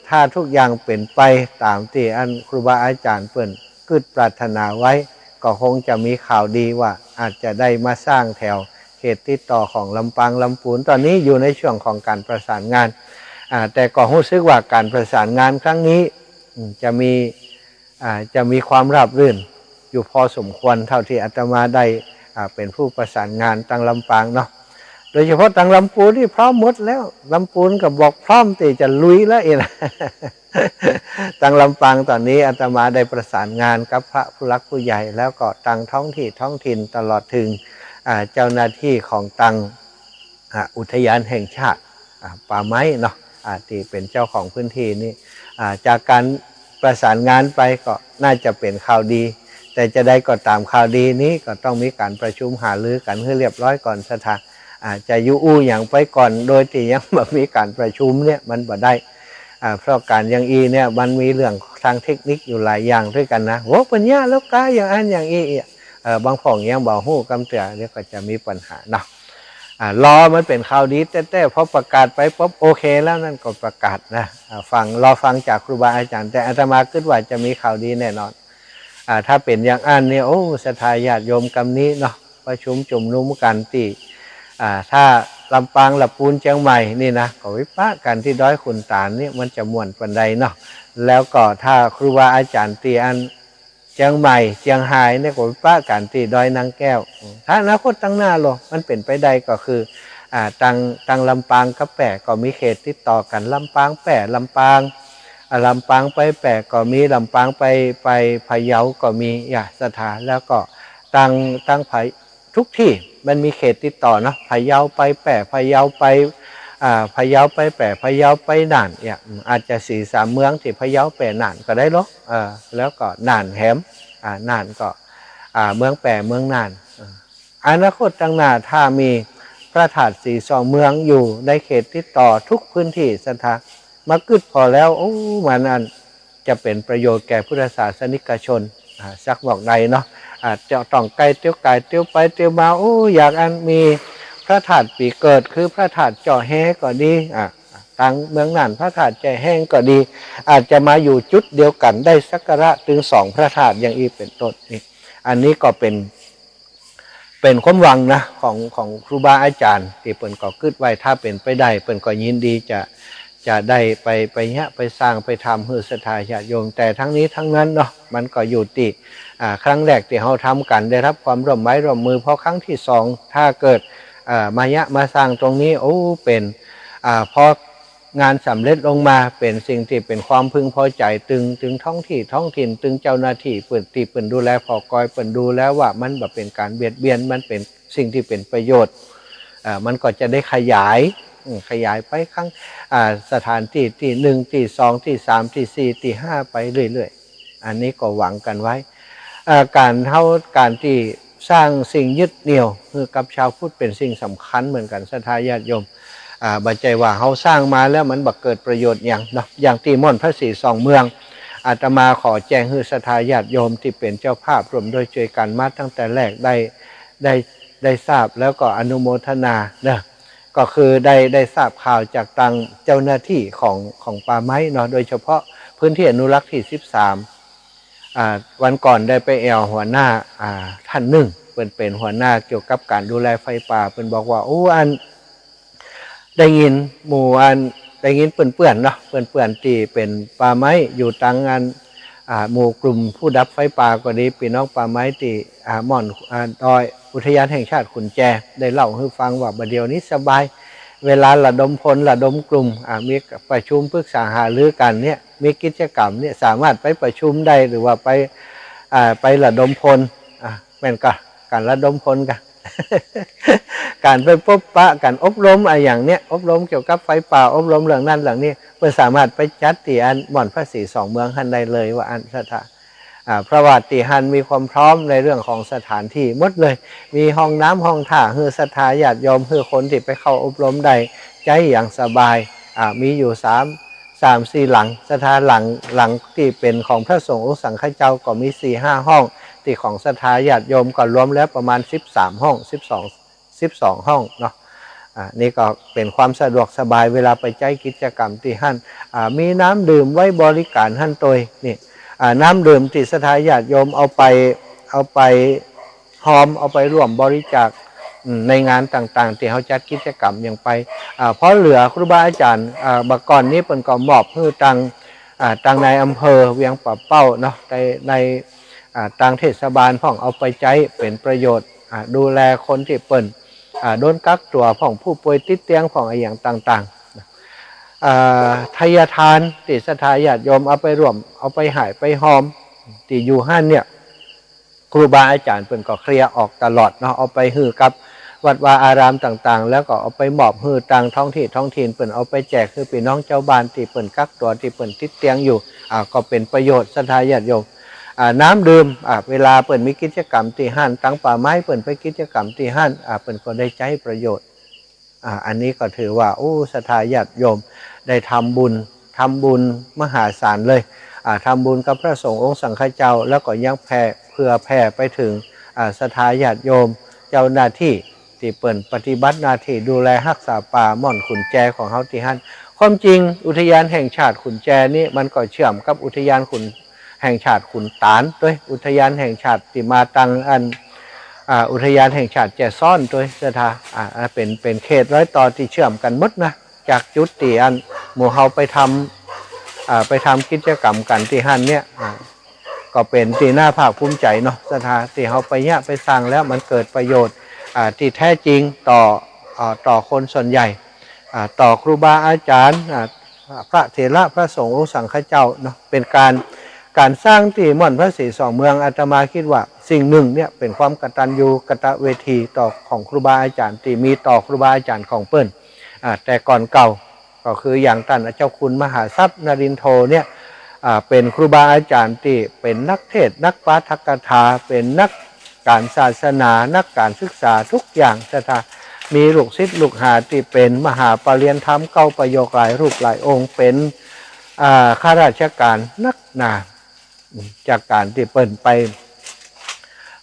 ถ้าทุกอย่างเป๋นไปต๋ามตี้อันครูบาอาจ๋ารย์เปิ้นกึ๊ดปรารถนาไว้ ก็คงจะมีข่าวดีว่าอาจจะได้มาสร้างแถวเขตติดต่อของลำปางลำปูน ต๋อนนี้อยู่ในช่วงของก๋านประสานงาน อ่า แต่ก็ฮู้สึกว่าก๋านประสานงานครั้งนี้ อืม จะมี อ่า จะมีความราบรื่นอยู่พอสมควร เต้าตี้อาตมาได้ อ่า เป๋นผู้ประสานงานตางลำปางเนาะ โดยเฉพาะตางลำปูนนี่พร้อมหมดแล้ว ลำปูนก็บอกพร้อมตี้จะลุยแล้วอี้นะ ตางลำปางต๋อนนี้อาตมาได้ประสานงานกับพระผู้หลักผู้ใหญ่ แล้วก็ตางท้องตี้ท้องถิ่นตลอดเถิง อ่า เจ้าหน้าตี้ของตาง อ่า อุทยานแห่งชาติ อ่า ป่าไม้เนาะ อ่า ตี้เป๋นเจ้าของพื้นตี้นี้ อ่า จากก๋านประสานงานไปก็น่าจะเป๋นข่าวดี แต่จะใดก็ต๋ามข่าวดีนี้ก็ต้องมีก๋านประชุมหารือกั๋นหื้อเรียบร้อยก่อน ศรัทธา อ่า จะอยู่อู้หยังไปก่อนโดยตี้ยังบ่มีก๋านประชุมเนี่ยมันบ่ได้ อ่า เพราะก๋านอย่างอี้เนี่ยมันมีเรื่องตางเทคนิคอยู่หลายอย่างตวยกั๋นนะ โอ้ เปิ้นเยียะแล้วก้าอย่างอั้นอย่างอี้ เอ่อ บางพ่องยังบ่ฮู้กำเตื้อ เดี๋ยวก็จะมีปัญหาเนาะ อ่า รอมันเป๋นข่าวดีแต๊ๆ พอประกาศไปปุ๊บ โอเคแล้ว นั่นก็ประกาศนะ อ่า ฟัง รอฟังจากครูบาอาจ๋ารย์ แต่อาตมากึ๊ดว่าจะมีข่าวดีแน่นอน อ่า ถ้าเป๋นอย่างอั้นเนี่ย โอ้ ศรัทธาญาติโยมกำนี้เนาะ ประชุมจุมนุมกั๋นตี้ อ่า ถ้าลำปาง ละปูน เจียงใหม่นี่นะ ก็ไปปะกั๋นตี้ดอยขุนตาลเนี่ย มันจะม่วนปานใดเนาะ แล้วก็ถ้าครูบาอาจ๋ารย์ตี้อันเจียงใหม่ เจียงฮายเนี่ย ก็ไปปะกั๋นตี้ดอยนางแก้ว ถ้าอนาคตตางหน้าลอ มันเป๋นไปได้ก็คือ อ่า ตาง ตางลำปางกับแป้ก็มีเขตติดต่อกั๋น ลำปางแป้ ลำปาง อ่า ลำปางไปแป้ก็มี ลำปางไป ไปพะเยาก็มี อย่าศรัทธา แล้วก็ตาง ตางพะ ทุกตี้มันมีเขตติดต่อเนาะ พะเยาไปแป้ พะเยาไป อ่า พะเยาไปแป้ พะเยาไปน่านเนี่ย อืม อาจจะสี่สามเมืองตี้พะเยาแป้น่านก็ได้ลอ เออ แล้วก็น่านแหม อ่า น่านก็ อ่า เมืองแป้เมืองน่าน เออ อนาคตตางหน้าถ้ามีพระธาตุสี่สองเมืองอยู่ในเขตติดต่อทุกพื้นตี้ศรัทธา มากึ๊ดผ่อแล้ว โอ้ มันอันจะเป๋นประโยชน์แก่พุทธศาสนิกชน อ่า สักหมอกใดเนาะ อ่า จะต้องไกลเตียวก๋ายเตียวไปเตียวมา โอ้ อยากอันมีพระธาตุปี้เกิด คือพระธาตุเจ้าแฮก็ดี อ่า ตางเมืองน่านพระธาตุเจ้าแฮก็ดี อาจจะมาอยู่จุดเดียวกั๋น ได้สักการะตึงสองพระธาตุอย่างอี้เป๋นต้นนี่ อันนี้ก็เป๋น เป๋นความหวังนะ ของ ของครูบาอาจ๋ารย์ตี้เปิ้นก็กึ๊ดไว้ ถ้าเป๋นไปได้ เปิ้นก็ยินดีจะ จะได้ไป ไปเยียะ ไปสร้าง ไปทำหื้อศรัทธาญาติโยม แต่ทั้งนี้ทั้งนั้นเนาะ มันก็อยู่ตี้ อ่า ครั้งแรกตี้เฮาทำกั๋น ได้รับความร่วมไม้ร่วมมือ พอครั้งตี้สอง ถ้าเกิด เอ่อ มาเยียะมาสร้างตรงนี้ โอ้ เป๋น อ่า พองานสำเร็จลงมา เป๋นสิ่งตี้เป๋นความพึงพอใจ๋ ตึง ตึงท้องตี้ท้องถิ่น ตึงเจ้าหน้าตี้เปิ้น ตี้เปิ้นดูแลผ่อกอย เปิ้นดูแลว่ามันบ่เป๋นก๋านเบียดเบียน มันเป๋นสิ่งตี้เป๋นประโยชน์ เอ่อ มันก็จะได้ขยาย อืม ขยายไปครั้ง อ่า สถานตี้ตี้หนึ่ง ตี้สอง ตี้สาม ตี้สี่ ตี้ห้า ไปเรื่อยๆ อันนี้ก็หวังกั๋นไว้ เอ่อ ก๋านเฮา ก๋านตี้สร้างสิ่งยึดเหนี่ยวหื้อกับชาวพุทธเป๋นสิ่งสำคัญเหมือนกั๋น ศรัทธาญาติโยม อ่า บ่ใจ้ว่าเฮาสร้างมาแล้วมันบ่เกิดประโยชน์หยังเนาะ อย่างตี้ม่อนพระศรีสองเมือง อาตมาขอแจ้งหื้อศรัทธาญาติโยมตี้เป๋นเจ้าภาพร่วมด้วยช่วยกั๋นมาตั้งแต่แรกได้ ได้ ได้ทราบแล้วก็อนุโมทนาเนาะ ก็คือได้ ได้ทราบข่าวจากตางเจ้าหน้าตี้ของ ของป่าไม้เนาะ โดยเฉพาะพื้นตี้อนุรักษ์ตี้สิบสาม อ่า วันก่อนได้ไปแอ่วหัวหน้า อ่า ต้านนึ่ง เปิ้นเป๋นหัวหน้าเกี่ยวกับก๋านดูแลไฟป่า เปิ้นบอกว่า โอ้ อัน ได้ยินหมู่อัน ได้ยินเปื้อนๆ เนาะ เปื้อนๆ ตี้เป๋นป่าไม้อยู่ตางอัน อ่า หมู่กลุ่มผู้ดับไฟป่าก็ดี ปี้น้องป่าไม้ตี้ อ่า ม่อน อ่า ดอยอุทยานแห่งชาติขุนแจ ได้เล่าหื้อฟังว่าบ่าเดี่ยวนี้สบาย เวลาระดมพลระดมกลุ่ม อ่า มีประชุมปรึกษาหารือกั๋นเนี่ย มีกิจกรรมเนี่ย สามารถไปประชุมได้ หรือว่าไป อ่า ไประดมพล อ่า แม่นก่อ ก๋านระดมพลก่อ ก๋านไปปบปะกั๋นอบรมอะหยังเนี่ย อบรมเกี่ยวกับไฟป่า อบรมเรื่องนั้นเรื่องนี้ เปิ้นสามารถไปจัดตี้อันม่อนพระศรีสองเมืองหั้นได้เลยว่าอั้นศรัทธา อ่า เพราะว่าตี้หั้นมีความพร้อมในเรื่องของสถานตี้หมดเลย มีห้องน้ำห้องท่าหื้อศรัทธาญาติโยม หื้อคนตี้ไปเข้าอบรมได้ใจ๊อย่างสบาย อ่า มีอยู่สาม สามสี่หลัง ศรัทธา หลัง หลังตี้เป๋นของพระสงฆ์องค์สังฆเจ้าก็มีสี่ห้าห้อง ตี้ของศรัทธาญาติโยมก็รวมแล้วประมาณสิบสามห้อง สิบสอง สิบสองห้องเนาะ อ่า นี่ก็เป๋นความสะดวกสบายเวลาไปใจ๊กิจกรรมตี้หั้น อ่า มีน้ำดื่มไว้บริการหั้นตวย นี่ อ่า น้ำดื่มตี้ศรัทธาญาติโยมเอาไป เอาไปฮอม เอาไปร่วมบริจาค อืม ในงานต่างๆ ตี้เฮาจัดกิจกรรมหยังไป อ่า พอเหลือครูบาอาจ๋ารย์ อ่า บ่าก่อนนี้เปิ้นก็มอบหื้อตาง อ่า ตางนายอำเภอเวียงป่าเป้าเนาะ ใน ใน อ่า ตางเทศบาลพ่องเอาไปใจ๊เป๋นประโยชน์ อ่า ดูแลคนตี้เปิ้น อ่า โดนกักตั๋วพ่อง ผู้ป่วยติดเตียงพ่อง อะหยังต่างๆ อ่า ไทยทานตี้ศรัทธาญาติโยมเอาไปร่วม เอาไปฮ่ายไปฮอม ตี้อยู่หั้นเนี่ย ครูบาอาจ๋ารย์เปิ้นก็เคลียร์ออกตลอดเนาะ เอาไปหื้อกับวัดวาอารามต่างๆ แล้วก็เอาไปมอบหื้อตางท้องตี้ท้องถิ่น เปิ้นเอาไปแจกหื้อปี้น้องจาวบ้านตี้เปิ้นกักตั๋ว ตี้เปิ้นติดเตียงอยู่ อ่า ก็เป๋นประโยชน์ศรัทธาญาติโยม อ่า น้ำดื่ม อ่า เวลาเปิ้นมีกิจกรรมตี้หั้น ตางป่าไม้เปิ้นไปกิจกรรมตี้หั้น อ่า เปิ้นก็ได้ใจ๊ประโยชน์ อ่า อันนี้ก็ถือว่า โอ้ ศรัทธาญาติโยมได้ทำบุญ ทำบุญมหาศาลเลย อ่า ทำบุญกับพระสงฆ์องค์สังฆเจ้า แล้วก็ยังแผ่ เผื่อแผ่ไปเถิง อ่า ศรัทธาญาติโยม เจ้าหน้าตี้ตี้เปิ้นปฏิบัติหน้าตี้ดูแลฮักษาป่าม่อนขุนแจของเฮาตี้หั้น ความจริงอุทยานแห่งชาติขุนแจนี้มันก็เชื่อมกับอุทยานขุน แห่งชาติขุนตาลตวย อุทยานแห่งชาติตี้มาตังอัน อ่า อุทยานแห่งชาติแจซ้อนตวย ศรัทธา อ่า เป๋น เป๋นเขตรอยต่อตี้เชื่อมกั๋นหมดนะ จากจุดตี้อันหมู่เฮาไปทำ อ่า ไปทำกิจกรรมกั๋นตี้หั้นเนี่ย อ่า ก็เป๋นตี้น่าภาคภูมิใจ๋เนาะ ศรัทธา ตี้เฮาไปเยียะไปสร้างแล้วมันเกิดประโยชน์ อ่า ตี้แท้จริงต่อ อ่า ต่อคนส่วนใหญ่ อ่า ต่อครูบาอาจ๋ารย์ อ่า พระเถระพระสงฆ์องค์สังฆเจ้าเนาะ เป๋นก๋าน ก๋านสร้างตี้ม่อนพระศรีสองเมือง อาตมาคิดว่าสิ่งนึ่งเนี่ยเป๋นความกตัญญูกตเวทีต่อของครูบาอาจ๋ารย์ตี้มีต่อครูบาอาจ๋ารย์ของเปิ้น อ่า แต่ก่อนเก่า ก็คืออย่างต้านเจ้าคุณมหาทรัพย์นรินทโธเนี่ย อ่า เป๋นครูบาอาจ๋ารย์ตี้เป๋นนักเทศน์ นักปาฐกถา เป๋นนักก๋านศาสนา นักก๋านศึกษาทุกอย่าง ศรัทธา มีลูกศิษย์ลูกหาตี้เป๋นมหาปริญญาธรรมเก้าประโยคหลายรูปหลายองค์ เป๋น อ่า ข้าราชก๋านนักหนา จากก๋านตี้เปิ้นไป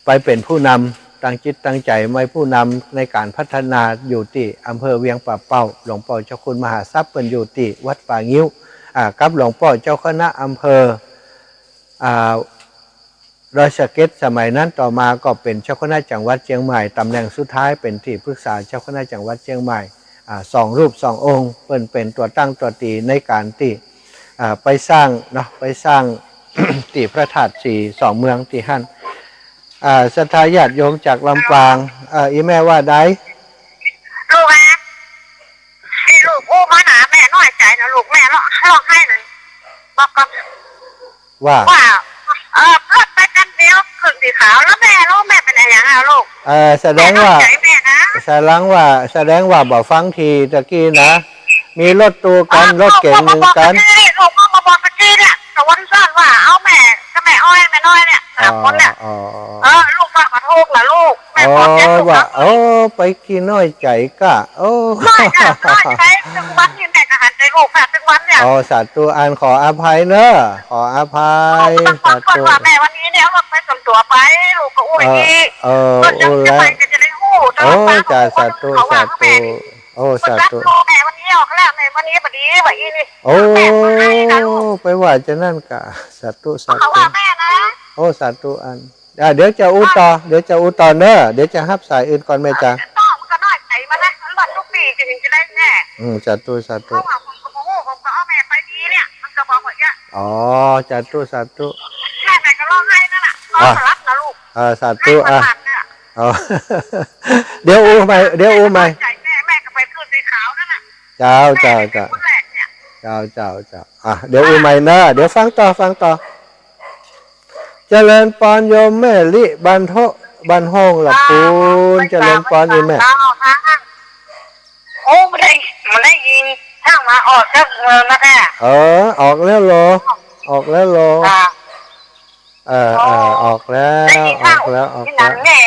ไปเป๋นผู้นำ ตั้งจิตตั้งใจ๋ไว้ผู้นำในก๋านพัฒนาอยู่ตี้อำเภอเวียงป่าเป้า หลวงป้อเจ้าคุณมหาทรัพย์เปิ้นอยู่ตี้วัดป่างิ้ว อ่า กับหลวงป้อเจ้าคณะอำเภอ อ่า ดอยสะเก็ด สมัยนั้น ต่อมาก็เป๋นเจ้าคณะจังหวัดเจียงใหม่ ต๋ำแหน่งสุดท้ายเป๋นตี้ปรึกษาเจ้าคณะจังหวัดเจียงใหม่ อ่า สองรูปสององค์ เปิ้นเป๋นตั๋วตั้งตั๋วตีในก๋านตี้ อ่า ไปสร้างเนาะ ไปสร้าง ตี้พระธาตุศรีสองเมืองตี้หั้น อ่า ศรัทธาญาติโยมจากลำปาง เอ่อ อี่แม่ว่าใด ลูกเอ๋ย นี่ลูกอู้มาหนาแม่น้อยใจ๋นะลูก แม่ร้อง ร้องไห้เลย บอกก่อน ว่า ว่า เออ รถไปคันเดียว ขึ้นสีขาว แล้วแม่รู้แม่เป๋นอะหยังอะลูก เอ่อ แสดงว่า แม่น้อยใจ๋แม่นะ แสดงว่า แสดงว่าบ่ฟังทีตะกี้นะ มีรถตู้กั๋น เออ รถเก๋งหนึ่งกั๋น ลูกมาบอกตะกี้ ลูกมาบอกตะกี้เนี่ย ตะวันซ่อนว่าเอาแม่กับแม่อ้อยแม่น้อยเนี่ย สามคนเนี่ย อ๋อ อ๋อ เออ ลูกว่าขอโทษล่ะลูก แม่ขอแก้ตัว ว่า ครับ โอ้ ไปขี้น้อยใจ๋ก้า โอ้ น้อยก้า น้อยใจ๋ ตึงวันนี้แม่ก็หันใจ๋ลูกค่ะ ตึงวันเนี่ย อ๋อ สาธุ อันขออภัยเนาะ ขออภัย ขอบคุณ สาธุ ว่าแม่วันนี้เนี่ยเอารถไปส่วนตั๋วไป ลูกก็อู้อย่างนี้ เออ เออ ก็จะ อู้แล้ว จะไปก็จะได้อู้ แต่ โอ้ ว่าป้า จ้า ก็บอกว่า สาธุ เขาว่า สาธุ แม่ โอ้ สาธุ แม่วันนี้ออกแล้ว แม่วันนี้บ่ดีว่าอีนี่ โอ้ แม่ว่าไงนะลูก ไปว่าจะนั่นกะ สาธุ สาธุ เขาว่าแม่นะ โอ้ สาธุ อัน อ่ะ เดี๋ยวจะอู้ต่อ เดี๋ยวจะอู้ต่อเนอะ เดี๋ยวจะฮับสายอื่นก่อนแม่จ๋า เออ ต่อมันก็น้อยใจ๋มานะ มันว่าทุกปีจะถึงจะได้แม่ อืม สาธุ สาธุ เพราะว่าผมก็บอกว่าผมก็เอาแม่ไปดีเนี่ย มันก็บอกว่าอย่างเงี้ย อ๋อ สาธุ สาธุ แม่ แม่ก็ร้องไห้นั่นน่ะ นอน อ่ะ บ่หลับนะลูก อ่า สาธุ ไห้ อ่ะ บ่หลับเนี่ย อ๋อ เดี๋ยวอู้ใหม่ เดี๋ยวอู้ใหม่ แม่ แม่ก็ไปขึ้นสีขาวนั่นน่ะ เจ้า แม่ เจ้า เจ้า เป็นคนแรกเนี่ย เจ้า เจ้า เจ้า อ่ะ เดี๋ยวอู้ใหม่เนอะ เดี๋ยวฟังต่อ ฟังต่อ เจริญปอนโยมแม่ลิ บ้านโฮ บ้านโฮงละปูน เจริญปอนอีแม่ โอ้ บ่ได้ บ่ได้ยิน ทางมาออกจากเมืองนะแท้ เออ ออกแล้วเหรอ ออกแล้วเหรอ ค่ะ เออ เออ อ๋อ ออกแล้ว ได้ยิน ออกแล้ว ออกแล้ว ที่นั่นแม่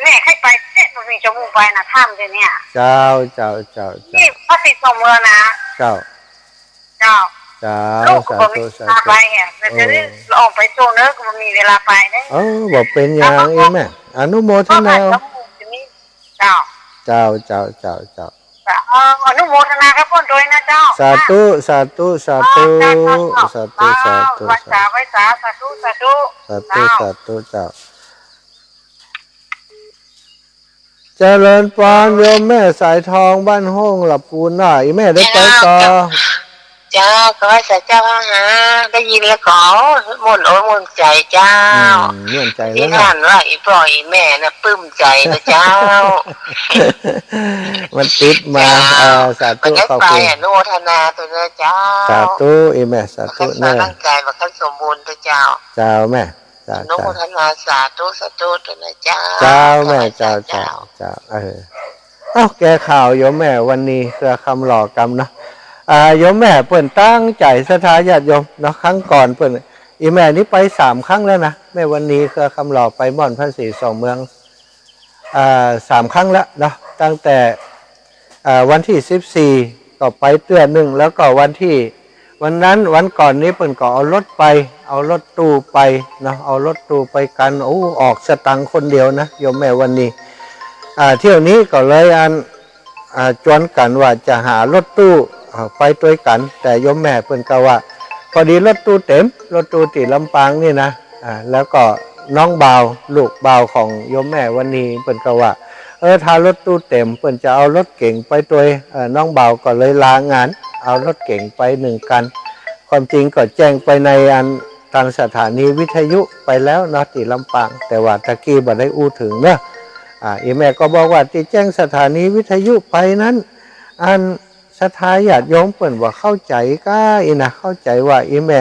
แม่เคยไปเจ๊ บ่มีจมูกไปนะ ถ้ำเดี๋ยวเนี้ย เจ้า เจ้า เจ้า เจ้า นี่พระศรีสองเมืองนะ เจ้า เจ้า เจ้า ลูกก็บ่มี สาธุ เวลาไปเนี่ย สาธุ เดี๋ยวนี้ เออ ออกไปช่วงเนอะ ก็บ่มีเวลาไปเด้ เออ บ่เป๋นหยัง แล้วก็ อีแม่ อนุโมทนา ก็อาจจะมี เจ้า เจ้า เจ้า เจ้า เจ้า เอ่อ อนุโมทนากับเปิ้นด้วยนะเจ้า สาธุ สาธุ สาธุ เจ้า เจ้า เจ้า สาธุ เจ้า สาธุ ไหว้สา ไหว้สา สาธุ สาธุ สาธุ เจ้า สาธุ เจ้า เจริญปอนโยมแม่สายทองบ้านโฮงละปูนน่ะ อีแม่ได้ไปต่อ เจ้า เจ้า ก็ไหว้สาเจ้าฮะ ได้ยินแล้วก็ม่วนอกม่วนใจ๋เจ้า อืม ม่วนใจ๋แล้วนะ ที่ท่านว่าอีป้ออีแม่น่ะปลื้มใจ๋นะเจ้า มันติดมา เจ้า เออ สาธุ มันได้ไป ขอบคุณ อนุโมทนาตวยนะเจ้า สาธุ อีแม่ สาธุ ขอให้สร้าง เนอะ ร่างกายมาขั้นสมบูรณ์ตวยเจ้า เจ้าแม่ เจ้า อนุโมทนา เจ้า สาธุ สาธุตวยนะเจ้า เจ้าแม่ ขอให้ เจ้า เจ้า เจ้า เจ้า เออ เอ้า แก้ข่าวโยมแม่วันนี้เครือคำหล่อกำเนาะ อ่า โยมแม่เปิ้นตั้งใจ๋ศรัทธาญาติโยมเนาะ ครั้งก่อนเปิ้น อีแม่นี่ไปสามครั้งแล้วนะ แม่วันนี้เครือคำหล่อไปม่อนพระศรีสองเมือง อ่า สามครั้งแล้วเนาะ ตั้งแต่ อ่า วันตี้สิบสี่ก็ไปเตื้อนึ่ง แล้วก็วันตี้ วันนั้นวันก่อนนี้เปิ้นก็เอารถไป เอารถตู้ไปเนาะ เอารถตู้ไปกั๋น โอ้ ออกสตางค์คนเดียวนะ โยมแม่วันนี้ อ่า เที่ยวนี้ก็เลยอัน อ่า จวนกั๋นว่าจะหารถตู้ อ่า ไปตวยกั๋น แต่โยมแม่เปิ้นก็ว่า พอดีรถตู้เต็ม รถตู้ตี้ลำปางนี่นะ อ่า แล้วก็น้องบ่าว ลูกบ่าวของโยมแม่วันนี้เปิ้นก็ว่า เออ ถ้ารถตู้เต็ม เปิ้นจะเอารถเก๋งไปตวย เอ่อ น้องบ่าวก็เลยลางาน เอารถเก๋งไปหนึ่งคัน ความจริงก็แจ้งไปในอันตางสถานีวิทยุไปแล้วเนาะ ตี้ลำปาง แต่ว่าตะกี้บ่ได้อู้เถิงเนาะ อ่า อี่แม่ก็บอกว่าตี้แจ้งสถานีวิทยุไปนั้น อันศรัทธาญาติโยมเปิ้นบ่เข้าใจ๋ก้าอี้นะ เข้าใจ๋ว่าอี่แม่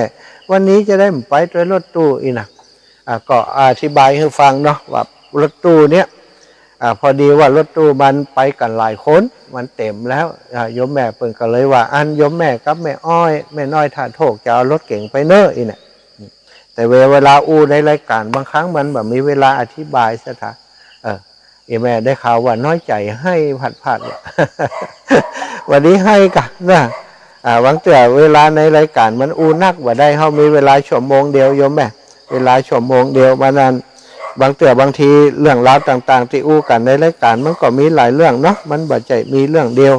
วันนี้จะได้ไปตวยรถตู้อี้นะ อ่า ก็อธิบายหื้อฟังเนาะ ว่ารถตู้เนี่ย อ่า พอดีว่ารถตู้มันไปกั๋นหลายคน มันเต็มแล้ว อ่า โยมแม่เปิ้นก็เลยว่า อันโยมแม่กับแม่อ้อย แม่น้อยท่าโทกจะเอารถเก๋งไปเน้อ อี้เนี่ย แต่เว เวลาอู้ในรายก๋านบางครั้งมันบ่มีเวลาอธิบายศรัทธา เออ อี่แม่ได้ข่าวว่าน้อยใจ๋ให้ผัดๆ วันนี้ให้กั๋นนะ อ่า บางเตื้อเวลาในรายก๋านมันอู้นักบ่ได้ เฮามีเวลาชั่วโมงเดียวโยมแม่ เวลาชั่วโมงเดียววันนั้น บางเตื้อบางทีเรื่องราวต่างๆ ตี้อู้กั๋นในรายก๋านมันก็มีหลายเรื่องเนาะ มันบ่ใจ้มีเรื่องเดียว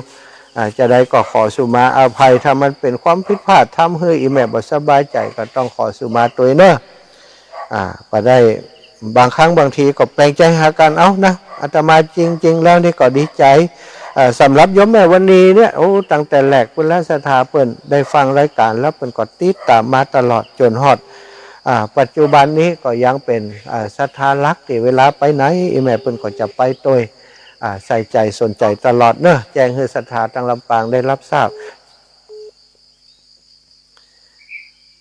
อ่า จะใดก็ขอสุมาอภัย ถ้ามันเป๋นความผิดพลาดทำหื้ออี่แม่บ่สบายใจ๋ก็ต้องขอสุมาตวยเนาะ อ่า บ่ได้ บางครั้งบางทีก็แปลกใจ๋หากั๋นเอานะ อาตมาจริงๆ แล้วนี่ก็ดีใจ๋ เอ่อ สำหรับโยมแม่วันนี้เนี่ย โอ้ ตั้งแต่แรกพุ้นแล้วศรัทธาเปิ้นได้ฟังรายก๋านแล้วเปิ้นก็ติดต๋ามมาตลอดจ๋นฮอด อ่า ปัจจุบันนี้ก็ยังเป๋น อ่า ศรัทธาหลักตี้เวลาไปไหน อี่แม่เปิ้นก็จะไปตวย อ่า ใส่ใจ๋สนใจ๋ตลอดเนาะ แจ้งหื้อศรัทธาตางลำปางได้ฮับทราบ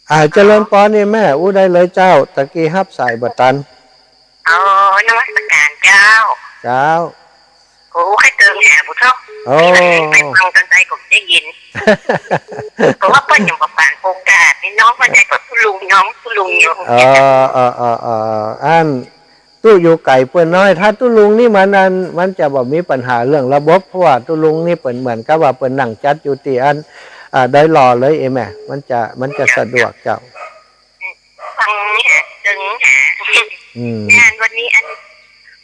อ่า เจริญปอนนี่แม่ อู้ได้เลยเจ้า ตะกี้ฮับสายบ่ตัน อ๋อ นมัสก๋านเจ้า เจ้า โอ้ ใค่เติงหาผู้เฒ่า โอ้ ไปฟังตอนใดก็ได้ยิน เพราะว่าเปิ้นยังบ่ปานโอกาสนี่ น้องว่าได้กับผู้ลุง น้องผู้ลุงอยู่ เออ เออ เออ เออ อัน ตุ๊อยู่ไก๋เปิ้นน้อย ถ้าตุ๊ลุงนี่มันอัน มันจะบ่มีปัญหาเรื่องระบบ เพราะว่าตุ๊ลุงนี่เปิ้นเหมือนกับว่าเปิ้นนั่งจัดอยู่ตี้อัน อ่า ดอยหล่อเลยเอแม่ มันจะ มันจะสะดวกเจ้า ฟังนี่หา ตึงหา อืม งานวันนี้อัน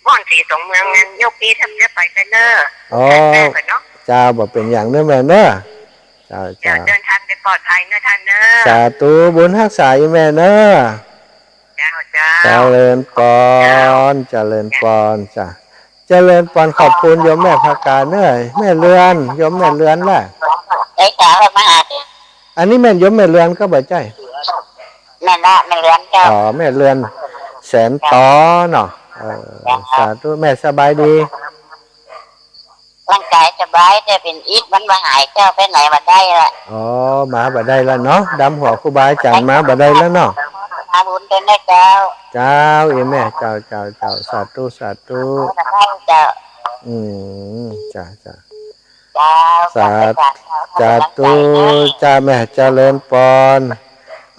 บ่อนสีสองเมืองงานยกนี้ท่านจะไปกันเนอะ อ๋อ จัดแจ้งก่อนเนาะ เจ้า บ่เป๋นหยังเนอะแม่เนอะ เจ้า เจ้า เจ้า เดินทางไปปลอดภัยเนอะท่านเนอะ สาธุ บุญฮักษาอีแม่เนอะ เจ้า เจ้า เจริญปอน เจ้า เจริญปอนจ้ะ เจริญปอน ขอบคุณโยมแม่ผากาเนอะ แม่เรือน โยมแม่เรือนล่ะ เอ้ย เจ้า มาหา อันนี้แม่นโยมแม่เรือนก็บ่ใจ้ แม่นละ แม่เรือนเจ้า อ๋อ แม่เรือน แสนตอเนาะ เออ เจ้า สาธุ แม่สบายดี ร่างก๋ายสบาย แต่เป๋นอิดมันบ่หายเจ้า ไปไหนบ่ได้ละ อ๋อ มาบ่ได้แล้วเนาะ ดำหัวครูบาอาจ๋ารย์มาบ่ได้แล้วเนาะ มาบุญเถินนะเจ้า เจ้า เอแม่ เจ้า เจ้า เจ้า สาธุ สาธุ เจ้า อืม จ้ะ จ้ะ เจ้า สา สาธุ จ้าแม่ เจริญปอน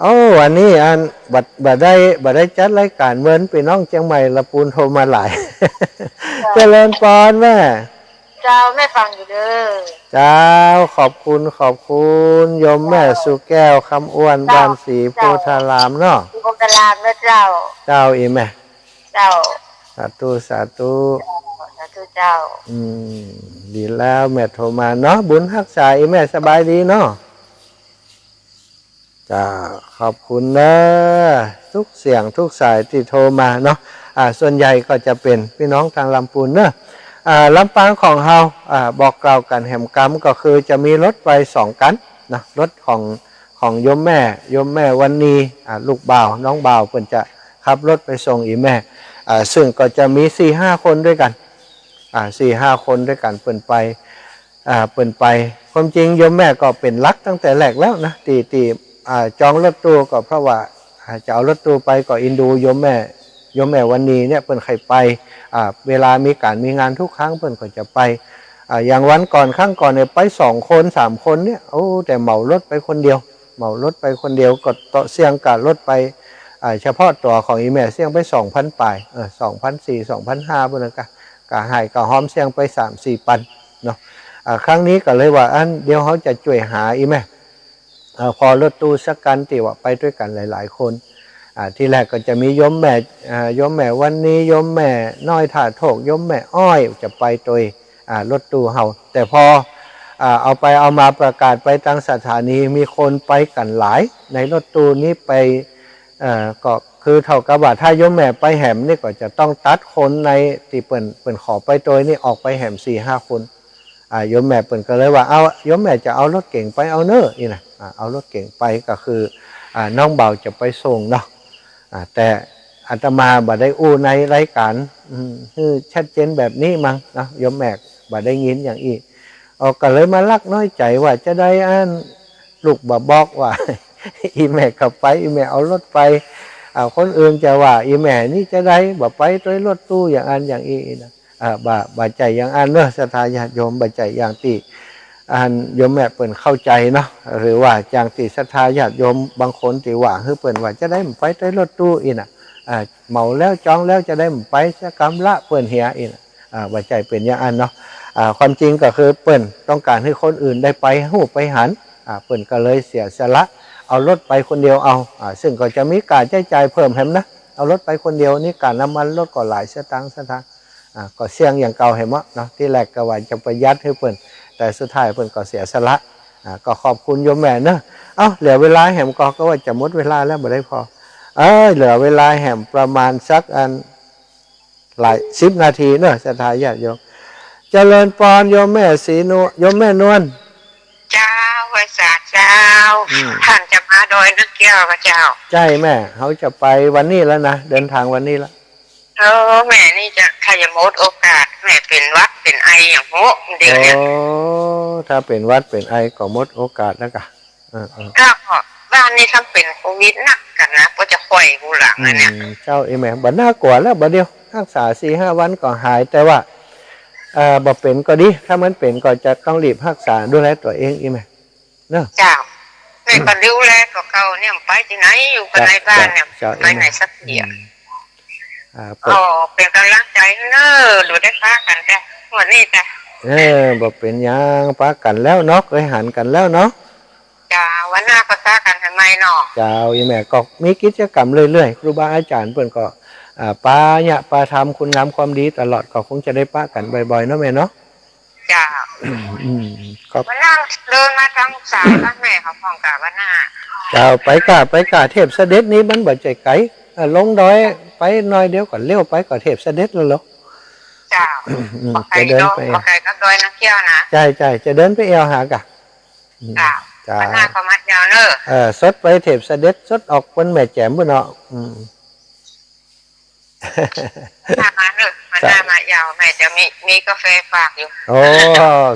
โอ้ วันนี้อัน บ่ บ่ได้ บ่ได้จัดรายก๋านเมิน ปี้น้องเจียงใหม่ละปูนโทรมาหลาย เจริญปอนแม่ เจ้า แม่ฟังอยู่เด้อ เจ้า ขอบคุณ ขอบคุณ โยมแม่ เจ้า สุแก้ว คำอ้วน เจ้า บ้านศรีโพธารามเนาะ ศรีโพธารามนะเจ้า เจ้า อีแม่ เจ้า สาธุ สาธุ สาธุเจ้า อืม ดีแล้วแม่โทรมาเนาะ บุญฮักษา อีแม่สบายดีเนาะ จ้า ขอบคุณเนอะ ทุกเสียงทุกสายตี้โทรมาเนาะ อ่า ส่วนใหญ่ก็จะเป๋นปี้น้องตางลำปูนเนอะ อ่า ลำปางของเฮา อ่า บอกกล่าวกั๋นแหมกำก็คือจะมีรถไปสองคันเนาะ รถของ ของโยมแม่ โยมแม่วันนี้ อ่า ลูกบ่าว น้องบ่าว เปิ้นจะขับรถไปส่งอี่แม่ อ่า ซึ่งก็จะมีสี่ห้าคนด้วยกั๋น อ่า สี่ห้าคนด้วยกั๋น เปิ้นไป อ่า เปิ้นไป ความจริงโยมแม่ก็เป๋นหลักตั้งแต่แรกแล้วนะ ตี้ ตี้ อ่า จองรถตู้ก็เพราะว่า อ่า จะเอารถตู้ไปก็อินดูโยมแม่ โยมแม่วันนี้เนี่ยเปิ้นใค่ไป อ่า เวลามีก๋านมีงานทุกครั้งเปิ้นก็จะไป อ่า อย่างวันก่อนครั้งก่อนเนี่ยไปสองคนสามคนเนี่ย โอ้ แต่เหมารถไปคนเดียว เหมารถไปคนเดียวก็เสี่ยงกับรถไป อ่า เฉพาะตั๋วของอี่แม่เสี่ยงไปสองปันป๋าย เออ สองปันสี่ สองปันห้า ปู้นนะ กะ กะหายกะฮอมเสี่ยงไปสามสี่ปันเนาะ อ่า ครั้งนี้ก็เลยว่า อัน เดี๋ยวเฮาจะจ้วยหาอี่แม่ เอ่อ ผ่อรถตู้สักคันตี้ว่าไปตวยกั๋นหลายๆ คน อ่า ตี้แรกก็จะมีโยมแม่ อ่า โยมแม่วันนี้ โยมแม่น้อยท่าโทก โยมแม่อ้อยจะไปตวย อ่า รถตู้เฮา แต่พอ อ่า เอาไปเอามาประกาศไปตางสถานี มีคนไปกั๋นหลาย ในรถตู้นี้ไป เอ่อ ก็คือเท่ากับว่าถ้าโยมแม่ไปแหมนี่ก็จะต้องตัดคนในตี้เปิ้น เปิ้นขอไปตวยนี่ออกไปแหมสี่ห้าคน อ่า โยมแม่เปิ้นก็เลยว่า เอา โยมแม่จะเอารถเก๋งไปเอาเน่อ อี้นะ อ่า เอารถเก๋งไปก็คือ อ่า น้องบ่าวจะไปส่งเนาะ อ่า แต่อาตมาบ่ได้อู้ในรายก๋าน อืม หื้อชัดเจนแบบนี้มั้งเนาะ โยมแม่บ่ได้ยินอย่างอี้ อ๋อ ก็เลยมาลักน้อยใจ๋ว่าจะใดอั้น ลูกบ่บอกว่า อี่แม่ก็ไป อี่แม่เอารถไป อ่า คนอื่นจะว่าอี่แม่นี่จะใดบ่ไปตวยรถตู้อย่างอั้นอย่างอี้นะ อ่า บ่ บ่ใจ้อย่างอั้นเนาะ ศรัทธาญาติโยม บ่ใจ้อย่างตี้ อันโยมแม่เปิ้นเข้าใจ๋เนาะ หรือว่าอย่างตี้ศรัทธาญาติโยมบางคนตี้ว่า หื้อเปิ้นว่าจะใดบ่ไปตวยรถตู้อี้นะ อ่า เหมาแล้วจองแล้วจะใดบ่ไปสักกำละ เปิ้นเหียอี้นะ อ่า บ่ใจ้เป๋นอย่างอั้นเนาะ อ่า ความจริงก็คือเปิ้นต้องก๋านหื้อคนอื่นได้ไปฮู้ไปหัน อ่า เปิ้นก็เลยเสียสละเอารถไปคนเดียวเอา อ่า ซึ่งก็จะมีค่าใจ๊จ่ายเพิ่มแหมนะ เอารถไปคนเดียวนี่ค่าน้ำมันรถก็หลายสตางค์ สตางค์ อ่า ก็เสี่ยงอย่างเก่าแหมเนาะ ตี้แรกก็ว่าจะประหยัดหื้อเปิ้น แต่สุดท้ายเปิ้นก็เสียสละ อ่า ก็ขอบคุณโยมแม่เนาะ เอ้า เหลือเวลาแหมก็ ก็ว่าจะหมดเวลาแล้ว บ่ได้ผ่อ เอ้ย เหลือเวลาแหมประมาณสักอัน หลายสิบนาทีเนาะ ศรัทธาญาติโยม เจริญปอน โยมแม่ศรีนวล โยมแม่นวล เจ้า ไหว้สาเจ้า อืม ต้านจะมาดอยน้ำแก้วก่อเจ้า ใจ้แม่ เฮาจะไปวันนี้แล้วนะ เดินทางวันนี้ละ เออ แม่นี่จะ ถ้าจะหมดโอกาส แม่เป๋นหวัดเป๋นไออย่างโห เดี๋ยวเนี้ย โอ้ ถ้าเป๋นหวัดเป๋นไอก็หมดโอกาสแล้วก่ะ เออ เออ ก็บ้านนี่ทั้งเป๋นโควิดหนักกั๋นนะ ก็จะค่อยกูหลังอันเนี้ย อืม เจ้า อี่แม่ บ่น่ากลัวแล้ว บ่าเดี่ยว ฮักษาสี่ห้าวันก็หาย แต่ว่า เอ่อ บ่เป๋นก็ดี ถ้ามันเป๋นก็จะต้องรีบฮักษา ดูแลตั๋วเอง อี่แม่ เนาะ เจ้า แม่ก็ดูแลตั๋วเก่าเนี่ย ไปตี้ไหน อยู่กั๋นในบ้านเนี่ย เจ้า ไปไหนสักทีอะ อืม อ่า เป๋น อ๋อ เป๋นก๋ำลังใจ๋เน่อ หรือได้ปะกั๋นจ้ะ วันนี้จ้ะ เออ บ่เป๋นหยัง ปะกั๋นแล้วเนาะ เกยหันกั๋นแล้วเนาะ เจ้า วันหน้าก็ปะกั๋นใหม่เนาะ เจ้า อี่แม่ก็มีกิจกรรมเรื่อยๆ ครูบาอาจ๋ารย์เปิ้นก็ อ่า ปาเยียะปาทำคุณงามความดีตลอด ก็คงจะได้ปะกั๋นบ่อยๆ เนาะแม่เนาะ เจ้า อืม ก็มานั่งเดินมาตางสายบ้านแม่เขาพ่องก่ะวันหน้า เจ้า ไปก่ะ ไปก่ะ เทพเสด็จนี่มันบ่ใจ้ไก๋ อ่ะ ลงดอยไปหน่อยเดียวก่อ เลี้ยวไปก่อเทพเสด็จแล้วเหรอ เจ้า อืม บ่ไก๋ จะเดินไป บ่ไก๋กับดอยน้ำแก้วนะ ใจ้ ใจ้ จะเดินไปแอ่วหาก่ะ อืม เจ้า เจ้า วันหน้าก็มาแอ่วเน่อ เออ สดไปเทพเสด็จ สดออกเปิ้นแม่แจ่มปุ้นเนาะ อืม มาเน่อ วันหน้ามาแอ่ว แม่จะมี มีกาแฟฝากอยู่ โอ้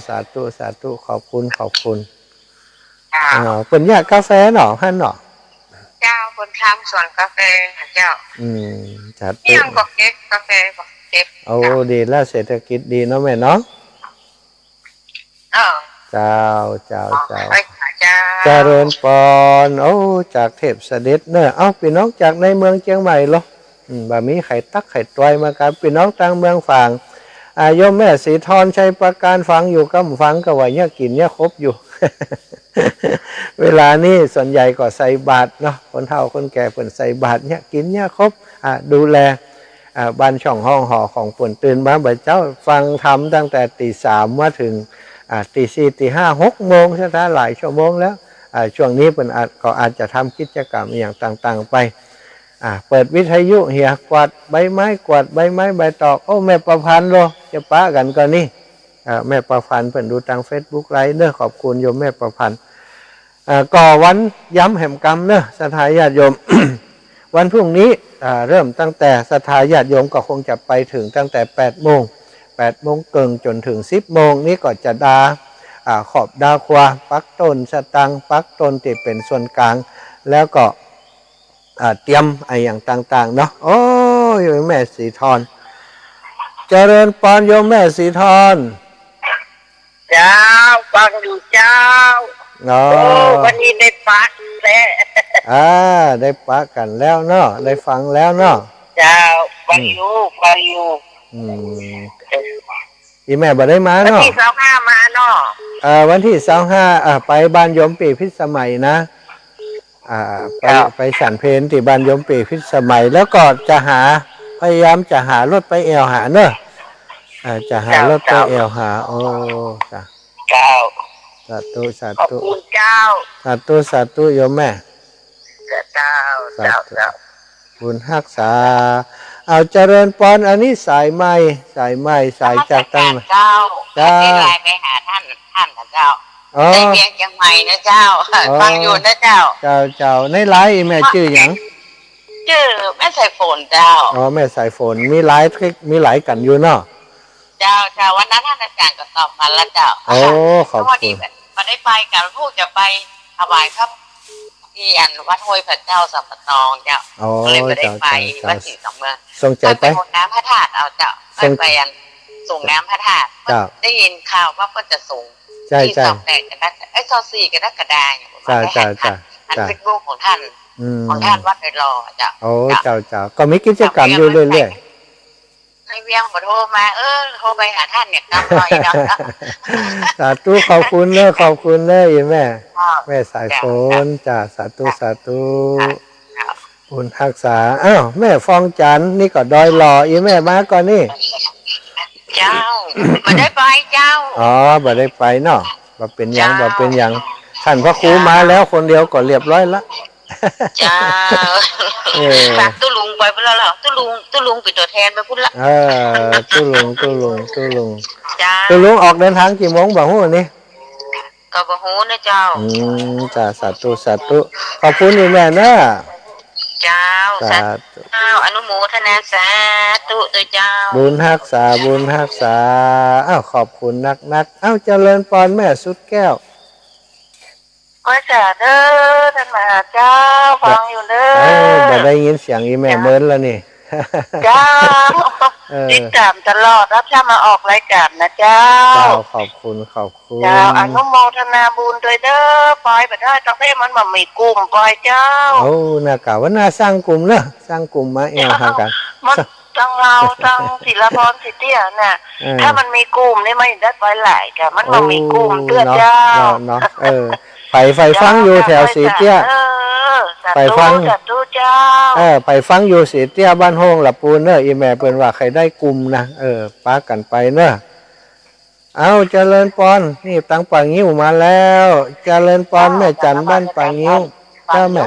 สาธุ สาธุ ขอบคุณ ขอบคุณ เจ้า อ่า เปิ้นเยียะกาแฟเนาะ หั้นเนาะ เจ้า เปิ้นทำสวนกาแฟเจ้า อืม สาธุ เอี้ยงก็เก็บ กาแฟก็เก็บ โอ้ เจ้า ดีแล้ว เศรษฐกิจดีเนาะแม่เนาะ เออ เจ้า เจ้า เจ้า ไปค่ะเจ้า เจริญปอน โอ้ จากเทพเสด็จเน่อ เอ้า ปี้น้องจากในเมืองเจียงใหม่เหรอ อืม บ่ามีใผตั๊กใผตวยมาครับ ปี้น้องตางเมืองฝาง อ่า โยมแม่ศรีธร ชัยปราการ ฟังอยู่ก้ำ ฟังก็ว่าเยียะกิ๋นเยียะคบอยู่ เวลานี้ส่วนใหญ่ก็ใส่บาตรเนาะ คนเฒ่าคนแก่เปิ้นใส่บาตรเยียะกิ๋นเยียะคบ อ่า ดูแล อ่า บ้านช่องห้องหอของเปิ้น ตื่นมาบ่าเจ๊า ฟังธรรมตั้งแต่ตีสามมาเถิง อ่า ตีสี่ ตีห้า หกโมง ศรัทธา หลายชั่วโมงแล้ว อ่า ช่วงนี้เปิ้นอาจ ก็อาจจะทำกิจกรรมอย่างต่างๆ ไป อ่า เปิดวิทยุเหีย กวาดใบไม้ กวาดใบไม้ใบตอก โอ้ แม่ประพันธ์โล จะปะกั๋นก่อนี่ อ่า แม่ประพันธ์เปิ้นดูตางเฟซบุ๊กไลฟ์เน่อ ขอบคุณโยมแม่ประพันธ์ อ่า ก็วันย้ำแหมกำเน่อ ศรัทธาญาติโยม วันพรุ่งนี้ อ่า เริ่มตั้งแต่ศรัทธาญาติโยมก็คงจะไปเถิงตั้งแต่แปดโมง แปดโมงเกิ่งจ๋นเถิงสิบโมง นี่ก็จะดา อ่า ขอบดาครัว ปักต้นสตางค์ ปักต้นตี้เป๋นส่วนกลาง แล้วก็ อ่า เตรียมอะหยังต่างๆ เนาะ โอ้ โยมแม่ศรีธร เจริญปอนโยมแม่ศรีธร เจ้า ฟังอยู่เจ้า อ๋อ โอ้ วันนี้ได้ปะแล้ว อ่า ได้ปะกั๋นแล้วเนาะ ได้ฟังแล้วเนาะ เจ้า ฟังอยู่ อืม ฟังอยู่ อืม เออ อี่แม่บ่ได้มาเนาะ วันตี้สองห้ามาเนาะ เอ่อ วันตี้ซาวห้า อ่า ไปบ้านโยมปี้พิสมัยนะ อ่า ไป เจ้า ไปฉันเพลตี้บ้านโยมปี้พิสมัย แล้วก็จะหา พยายามจะหารถไปแอ่วหาเนอะ อ่า จะหารถไป เจ้า แอ่วหา โอ้ จ้ะ เจ้า สาธุ สาธุ ขอบคุณเจ้า สาธุ สาธุ โยมแม่ เจ้า สาธุ เจ้า เจ้า บุญฮักษา เอาเจริญปอน อันนี้สายใหม่ สายใหม่ สายจากตัง นมัสการเจ้า เจ้า ได้ไลน์ไปหาท่าน ท่านนะเจ้า อ๋อ ในเวียงเจียงใหม่นะเจ้า อ๋อ ฟังอยู่นะเจ้า เจ้า เจ้า ในไลน์อีแม่จื้อหยัง จื้อแม่สายฝนเจ้า อ๋อ แม่สายฝน มีไลน์ มีไลน์กั๋นอยู่เนาะ เจ้า เจ้า วันนั้นท่านอาจารย์ก็ตอบมาแล้วเจ้า โอ้ ขอบคุณ พอดีบ่ได้ไปกั๋น ลูกจะไปถวายครับ ตี้อันวัดห้วยพระเจ้าสัมปะตองเจ้า อ๋อ ก็เลยบ่ได้ไป เจ้า เจ้า วัดศรีสองเมือง สงสัยไป ไปหดน้ำพระธาตุเอาเจ้า สง ไปอันสรงน้ำพระธาตุ เจ้า ได้ยินข่าวว่าเปิ้นจะสรง ใช่ ตี้ ใช่ ซาวแปดกรกฎา เอ้ย ซาวสี่กรกฎาคม เจ้า เจ้า เจ้า อัน เจ้า เฟซบุ๊กของท่าน อืม ของท่านวัดดอยหล่อเจ้า โอ้ เจ้า เจ้า เจ้า ก็มีกิจกรรมอยู่เรื่อยๆ ในเวียงบ่โทรมา เออ โทรไปหาท่านเนี่ย กำลอยเนาะ สาธุ ขอบคุณเนอะ ขอบคุณเนอะ อีแม่ เจ้า แม่สายฝน เจ้า จ้ะ สาธุ เจ้า สาธุ เจ้า บุญฮักษา อ้าว แม่ฟองจันทร์ นี่ก็ดอยหล่อ อีแม่มาก่อนี่ เจ้า บ่ได้ไปเจ้า อ๋อ บ่ได้ไปเนาะ บ่เป๋นหยัง เจ้า บ่เป๋นหยัง ท่านพระครูมาแล้วคนเดียวก็เรียบร้อยละ เจ้า เออ ฝากตุ๊ลุงไปพุ้นแล้วเหรอ ตุ๊ลุง ตุ๊ลุงเป๋นตั๋วแทนไปพุ้นละ เออ ตุ๊ลุง ตุ๊ลุง ตุ๊ลุง เจ้า ตุ๊ลุงออกเดินทางกี่โมงบ่ฮู้นี่ ก็บ่ฮู้นะเจ้า อืม จ้ะ สาธุ สาธุ ขอบคุณอีแม่เนอะ เจ้า สาธุ สาธุ เจ้า อนุโมทนาสาธุด้วยเจ้า บุญฮักษา บุญฮักษา อ้าว ขอบคุณนักๆ อ้าว เจริญปอนแม่สุดแก้ว ก็สาธุเจ้า ท่านมหาเจ้า ฟังอยู่เด้อ เออ บ่ได้ยินเสียงอีแม่เมินแล้วนี่ เจ้า เออ ติดต๋ามตลอด รับถ้ามาออกรายก๋านนะเจ้า เจ้า ขอบคุณ ขอบคุณ เจ้า อนุโมทนาบุญด้วยเด้อ ปอยบ่ได้ ตั้งแต่มันบ่มีกลุ่มปอยเจ้า โอ้ น่ากะว่าน่าสร้างกลุ่มเนอะ สร้างกลุ่มมาแอ่วหากั๋น มัน ตังเฮา ตังศิลาพร ศรีเตี้ยน่ะ เออ ถ้ามันมีกลุ่มนี่มันได้ไปหลายกะ มันบ่มีกลุ่มเตื้อเจ้า โอ้ เนาะ เนาะ เออ ใผใฝ่ฟังอยู่แถวศรีเตี้ย เออ สาธุ ใฝ่ฟัง สาธุเจ้า เออ ใฝ่ฟังอยู่ศรีเตี้ยบ้านโฮ่งละปูนเนอะ อีแม่เปิ้นว่าใค่ได้กลุ่มนะ เออ ปากั๋นไปเนอะ เอ้า เจริญปอน นี่ตังป่างิ้วมาแล้ว เจริญปอน แม่จันบ้านป่างิ้ว เจ้าแม่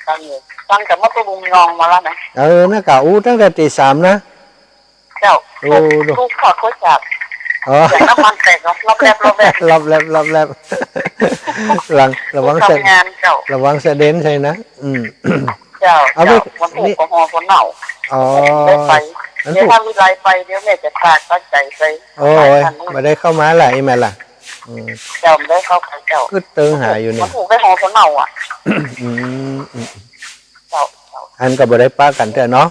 ตั้งอยู่ ตั้งแต่เมื่อตุ๊ลุงนองมาแล้วนะ เออ น่ากะอู้ตั้งแต่ตีสามนะ เจ้า โอ้ ลูก ลูกถอดถ้วยจาน อ๋อ เสียงน้ำมันแตกเนาะ รอบแลบ รอบแลบ รอบแลบ รอบแลบ หลัง ระวัง ลูกทำงานเจ้า ระวังสะเด็นใส่นะ อืม เจ้า เอา เจ้า ไม่ วันถูก นี่ ก็ห่อคนเหนา อ๋อ ได้ไป วันถูก เดี๋ยวถ้ามีไลน์ไป เดี๋ยวแม่จะขาดตั้งใจไป โอ้ย บ่ได้เข้ามาหลายแม่ล่ะ อืม เจ้า บ่ได้เข้าไปเจ้า กึ๊ดเติงหาอยู่นี่ วันถูกได้ห่อคนเหนาอ่ะ อืม อืม เจ้า เจ้า อันก็บ่ได้ปะกั๋นเตื้อเนาะ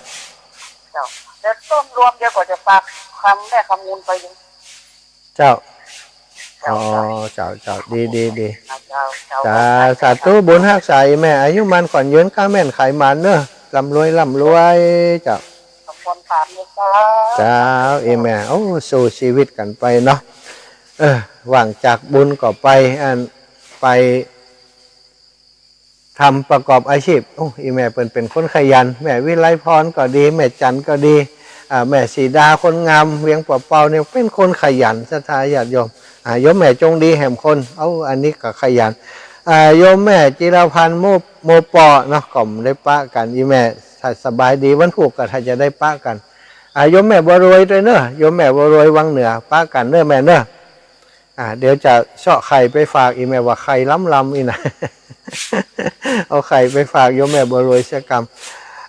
เจ้า เดี๋ยวต้มรวม เดี๋ยวก็จะฝากคำแม่คำมูลไปอยู่ เจ้า เจ้า อ๋อ เจ้า เจ้า ดี ดี ดี เจ้า เจ้า จ้า สาธุ บุญฮักษาอีแม่ อายุหมั้นขวัญยืน ค้าแม่นขายหมานเนอะ ร่ำรวย ร่ำรวย เจ้า ขอบคุณตามนี้เจ้า เจ้า อีแม่ โอ้ สู้ชีวิตกั๋นไปเนาะ เออ ว่างจากบุญก็ไป อัน ไป ทำประกอบอาชีพ โอ้ อีแม่เปิ้นเป๋นคนขยัน แม่วิไลพรก็ดี แม่จันก็ดี อ่า แม่สีดาคนงาม เวียงป่าเปาเนี่ยเป๋นคนขยัน ศรัทธาญาติโยม อ่า โยมแม่จงดีแหมคน เอ้า อันนี้ก็ขยัน อ่า โยมแม่จิรพันธ์โม โมปอเนาะ ก็บ่ได้ปะกั๋น อีแม่ ถ้าสบายดี วันพูกก็ถ้าจะได้ปะกั๋น อ่า โยมแม่บัวรวยตวยเนอะ โยมแม่บัวรวยวังเหนือ ปะกั๋นเนอะแม่เนอะ อ่า เดี๋ยวจะเซาะไข่ไปฝากอีแม่ว่าไข่ล้ำๆ อีนะ เอาไข่ไปฝากโยมแม่บัวรวยสักกำ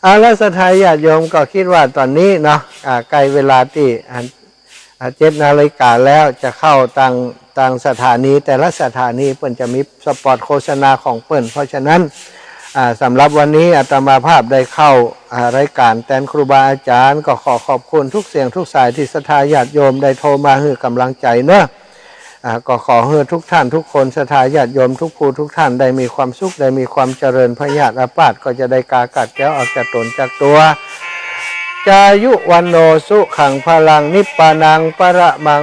อ่า แล้วศรัทธาญาติโยมก็กึ๊ดว่าต๋อนนี้เนาะ อ่า ใก้เวลาตี้ อ่า อ่า เจ็ดนาฬิกาแล้ว จะเข้าตาง ตางสถานี แต่ละสถานีเปิ้นจะมีสปอตโฆษณาของเปิ้น เพราะฉะนั้น อ่า สำหรับวันนี้อาตมาภาพได้เข้า อ่า รายก๋านแตนครูบาอาจ๋ารย์ ก็ขอขอบคุณทุกเสียงทุกสายตี้ศรัทธาญาติโยมได้โทรมาหื้อก๋ำลังใจ๋เนอะ อ่า ก็ขอหื้อทุกท่านทุกคน ศรัทธาญาติโยมทุกผู้ทุกท่านได้มีความสุข ได้มีความเจริญ พยาธิอาพาธก็จะได้กากัดแคล้วออกจากต๋นจากตั๋ว จายุ วัณโณ สุขัง พลัง นิพพานัง ปะระมัง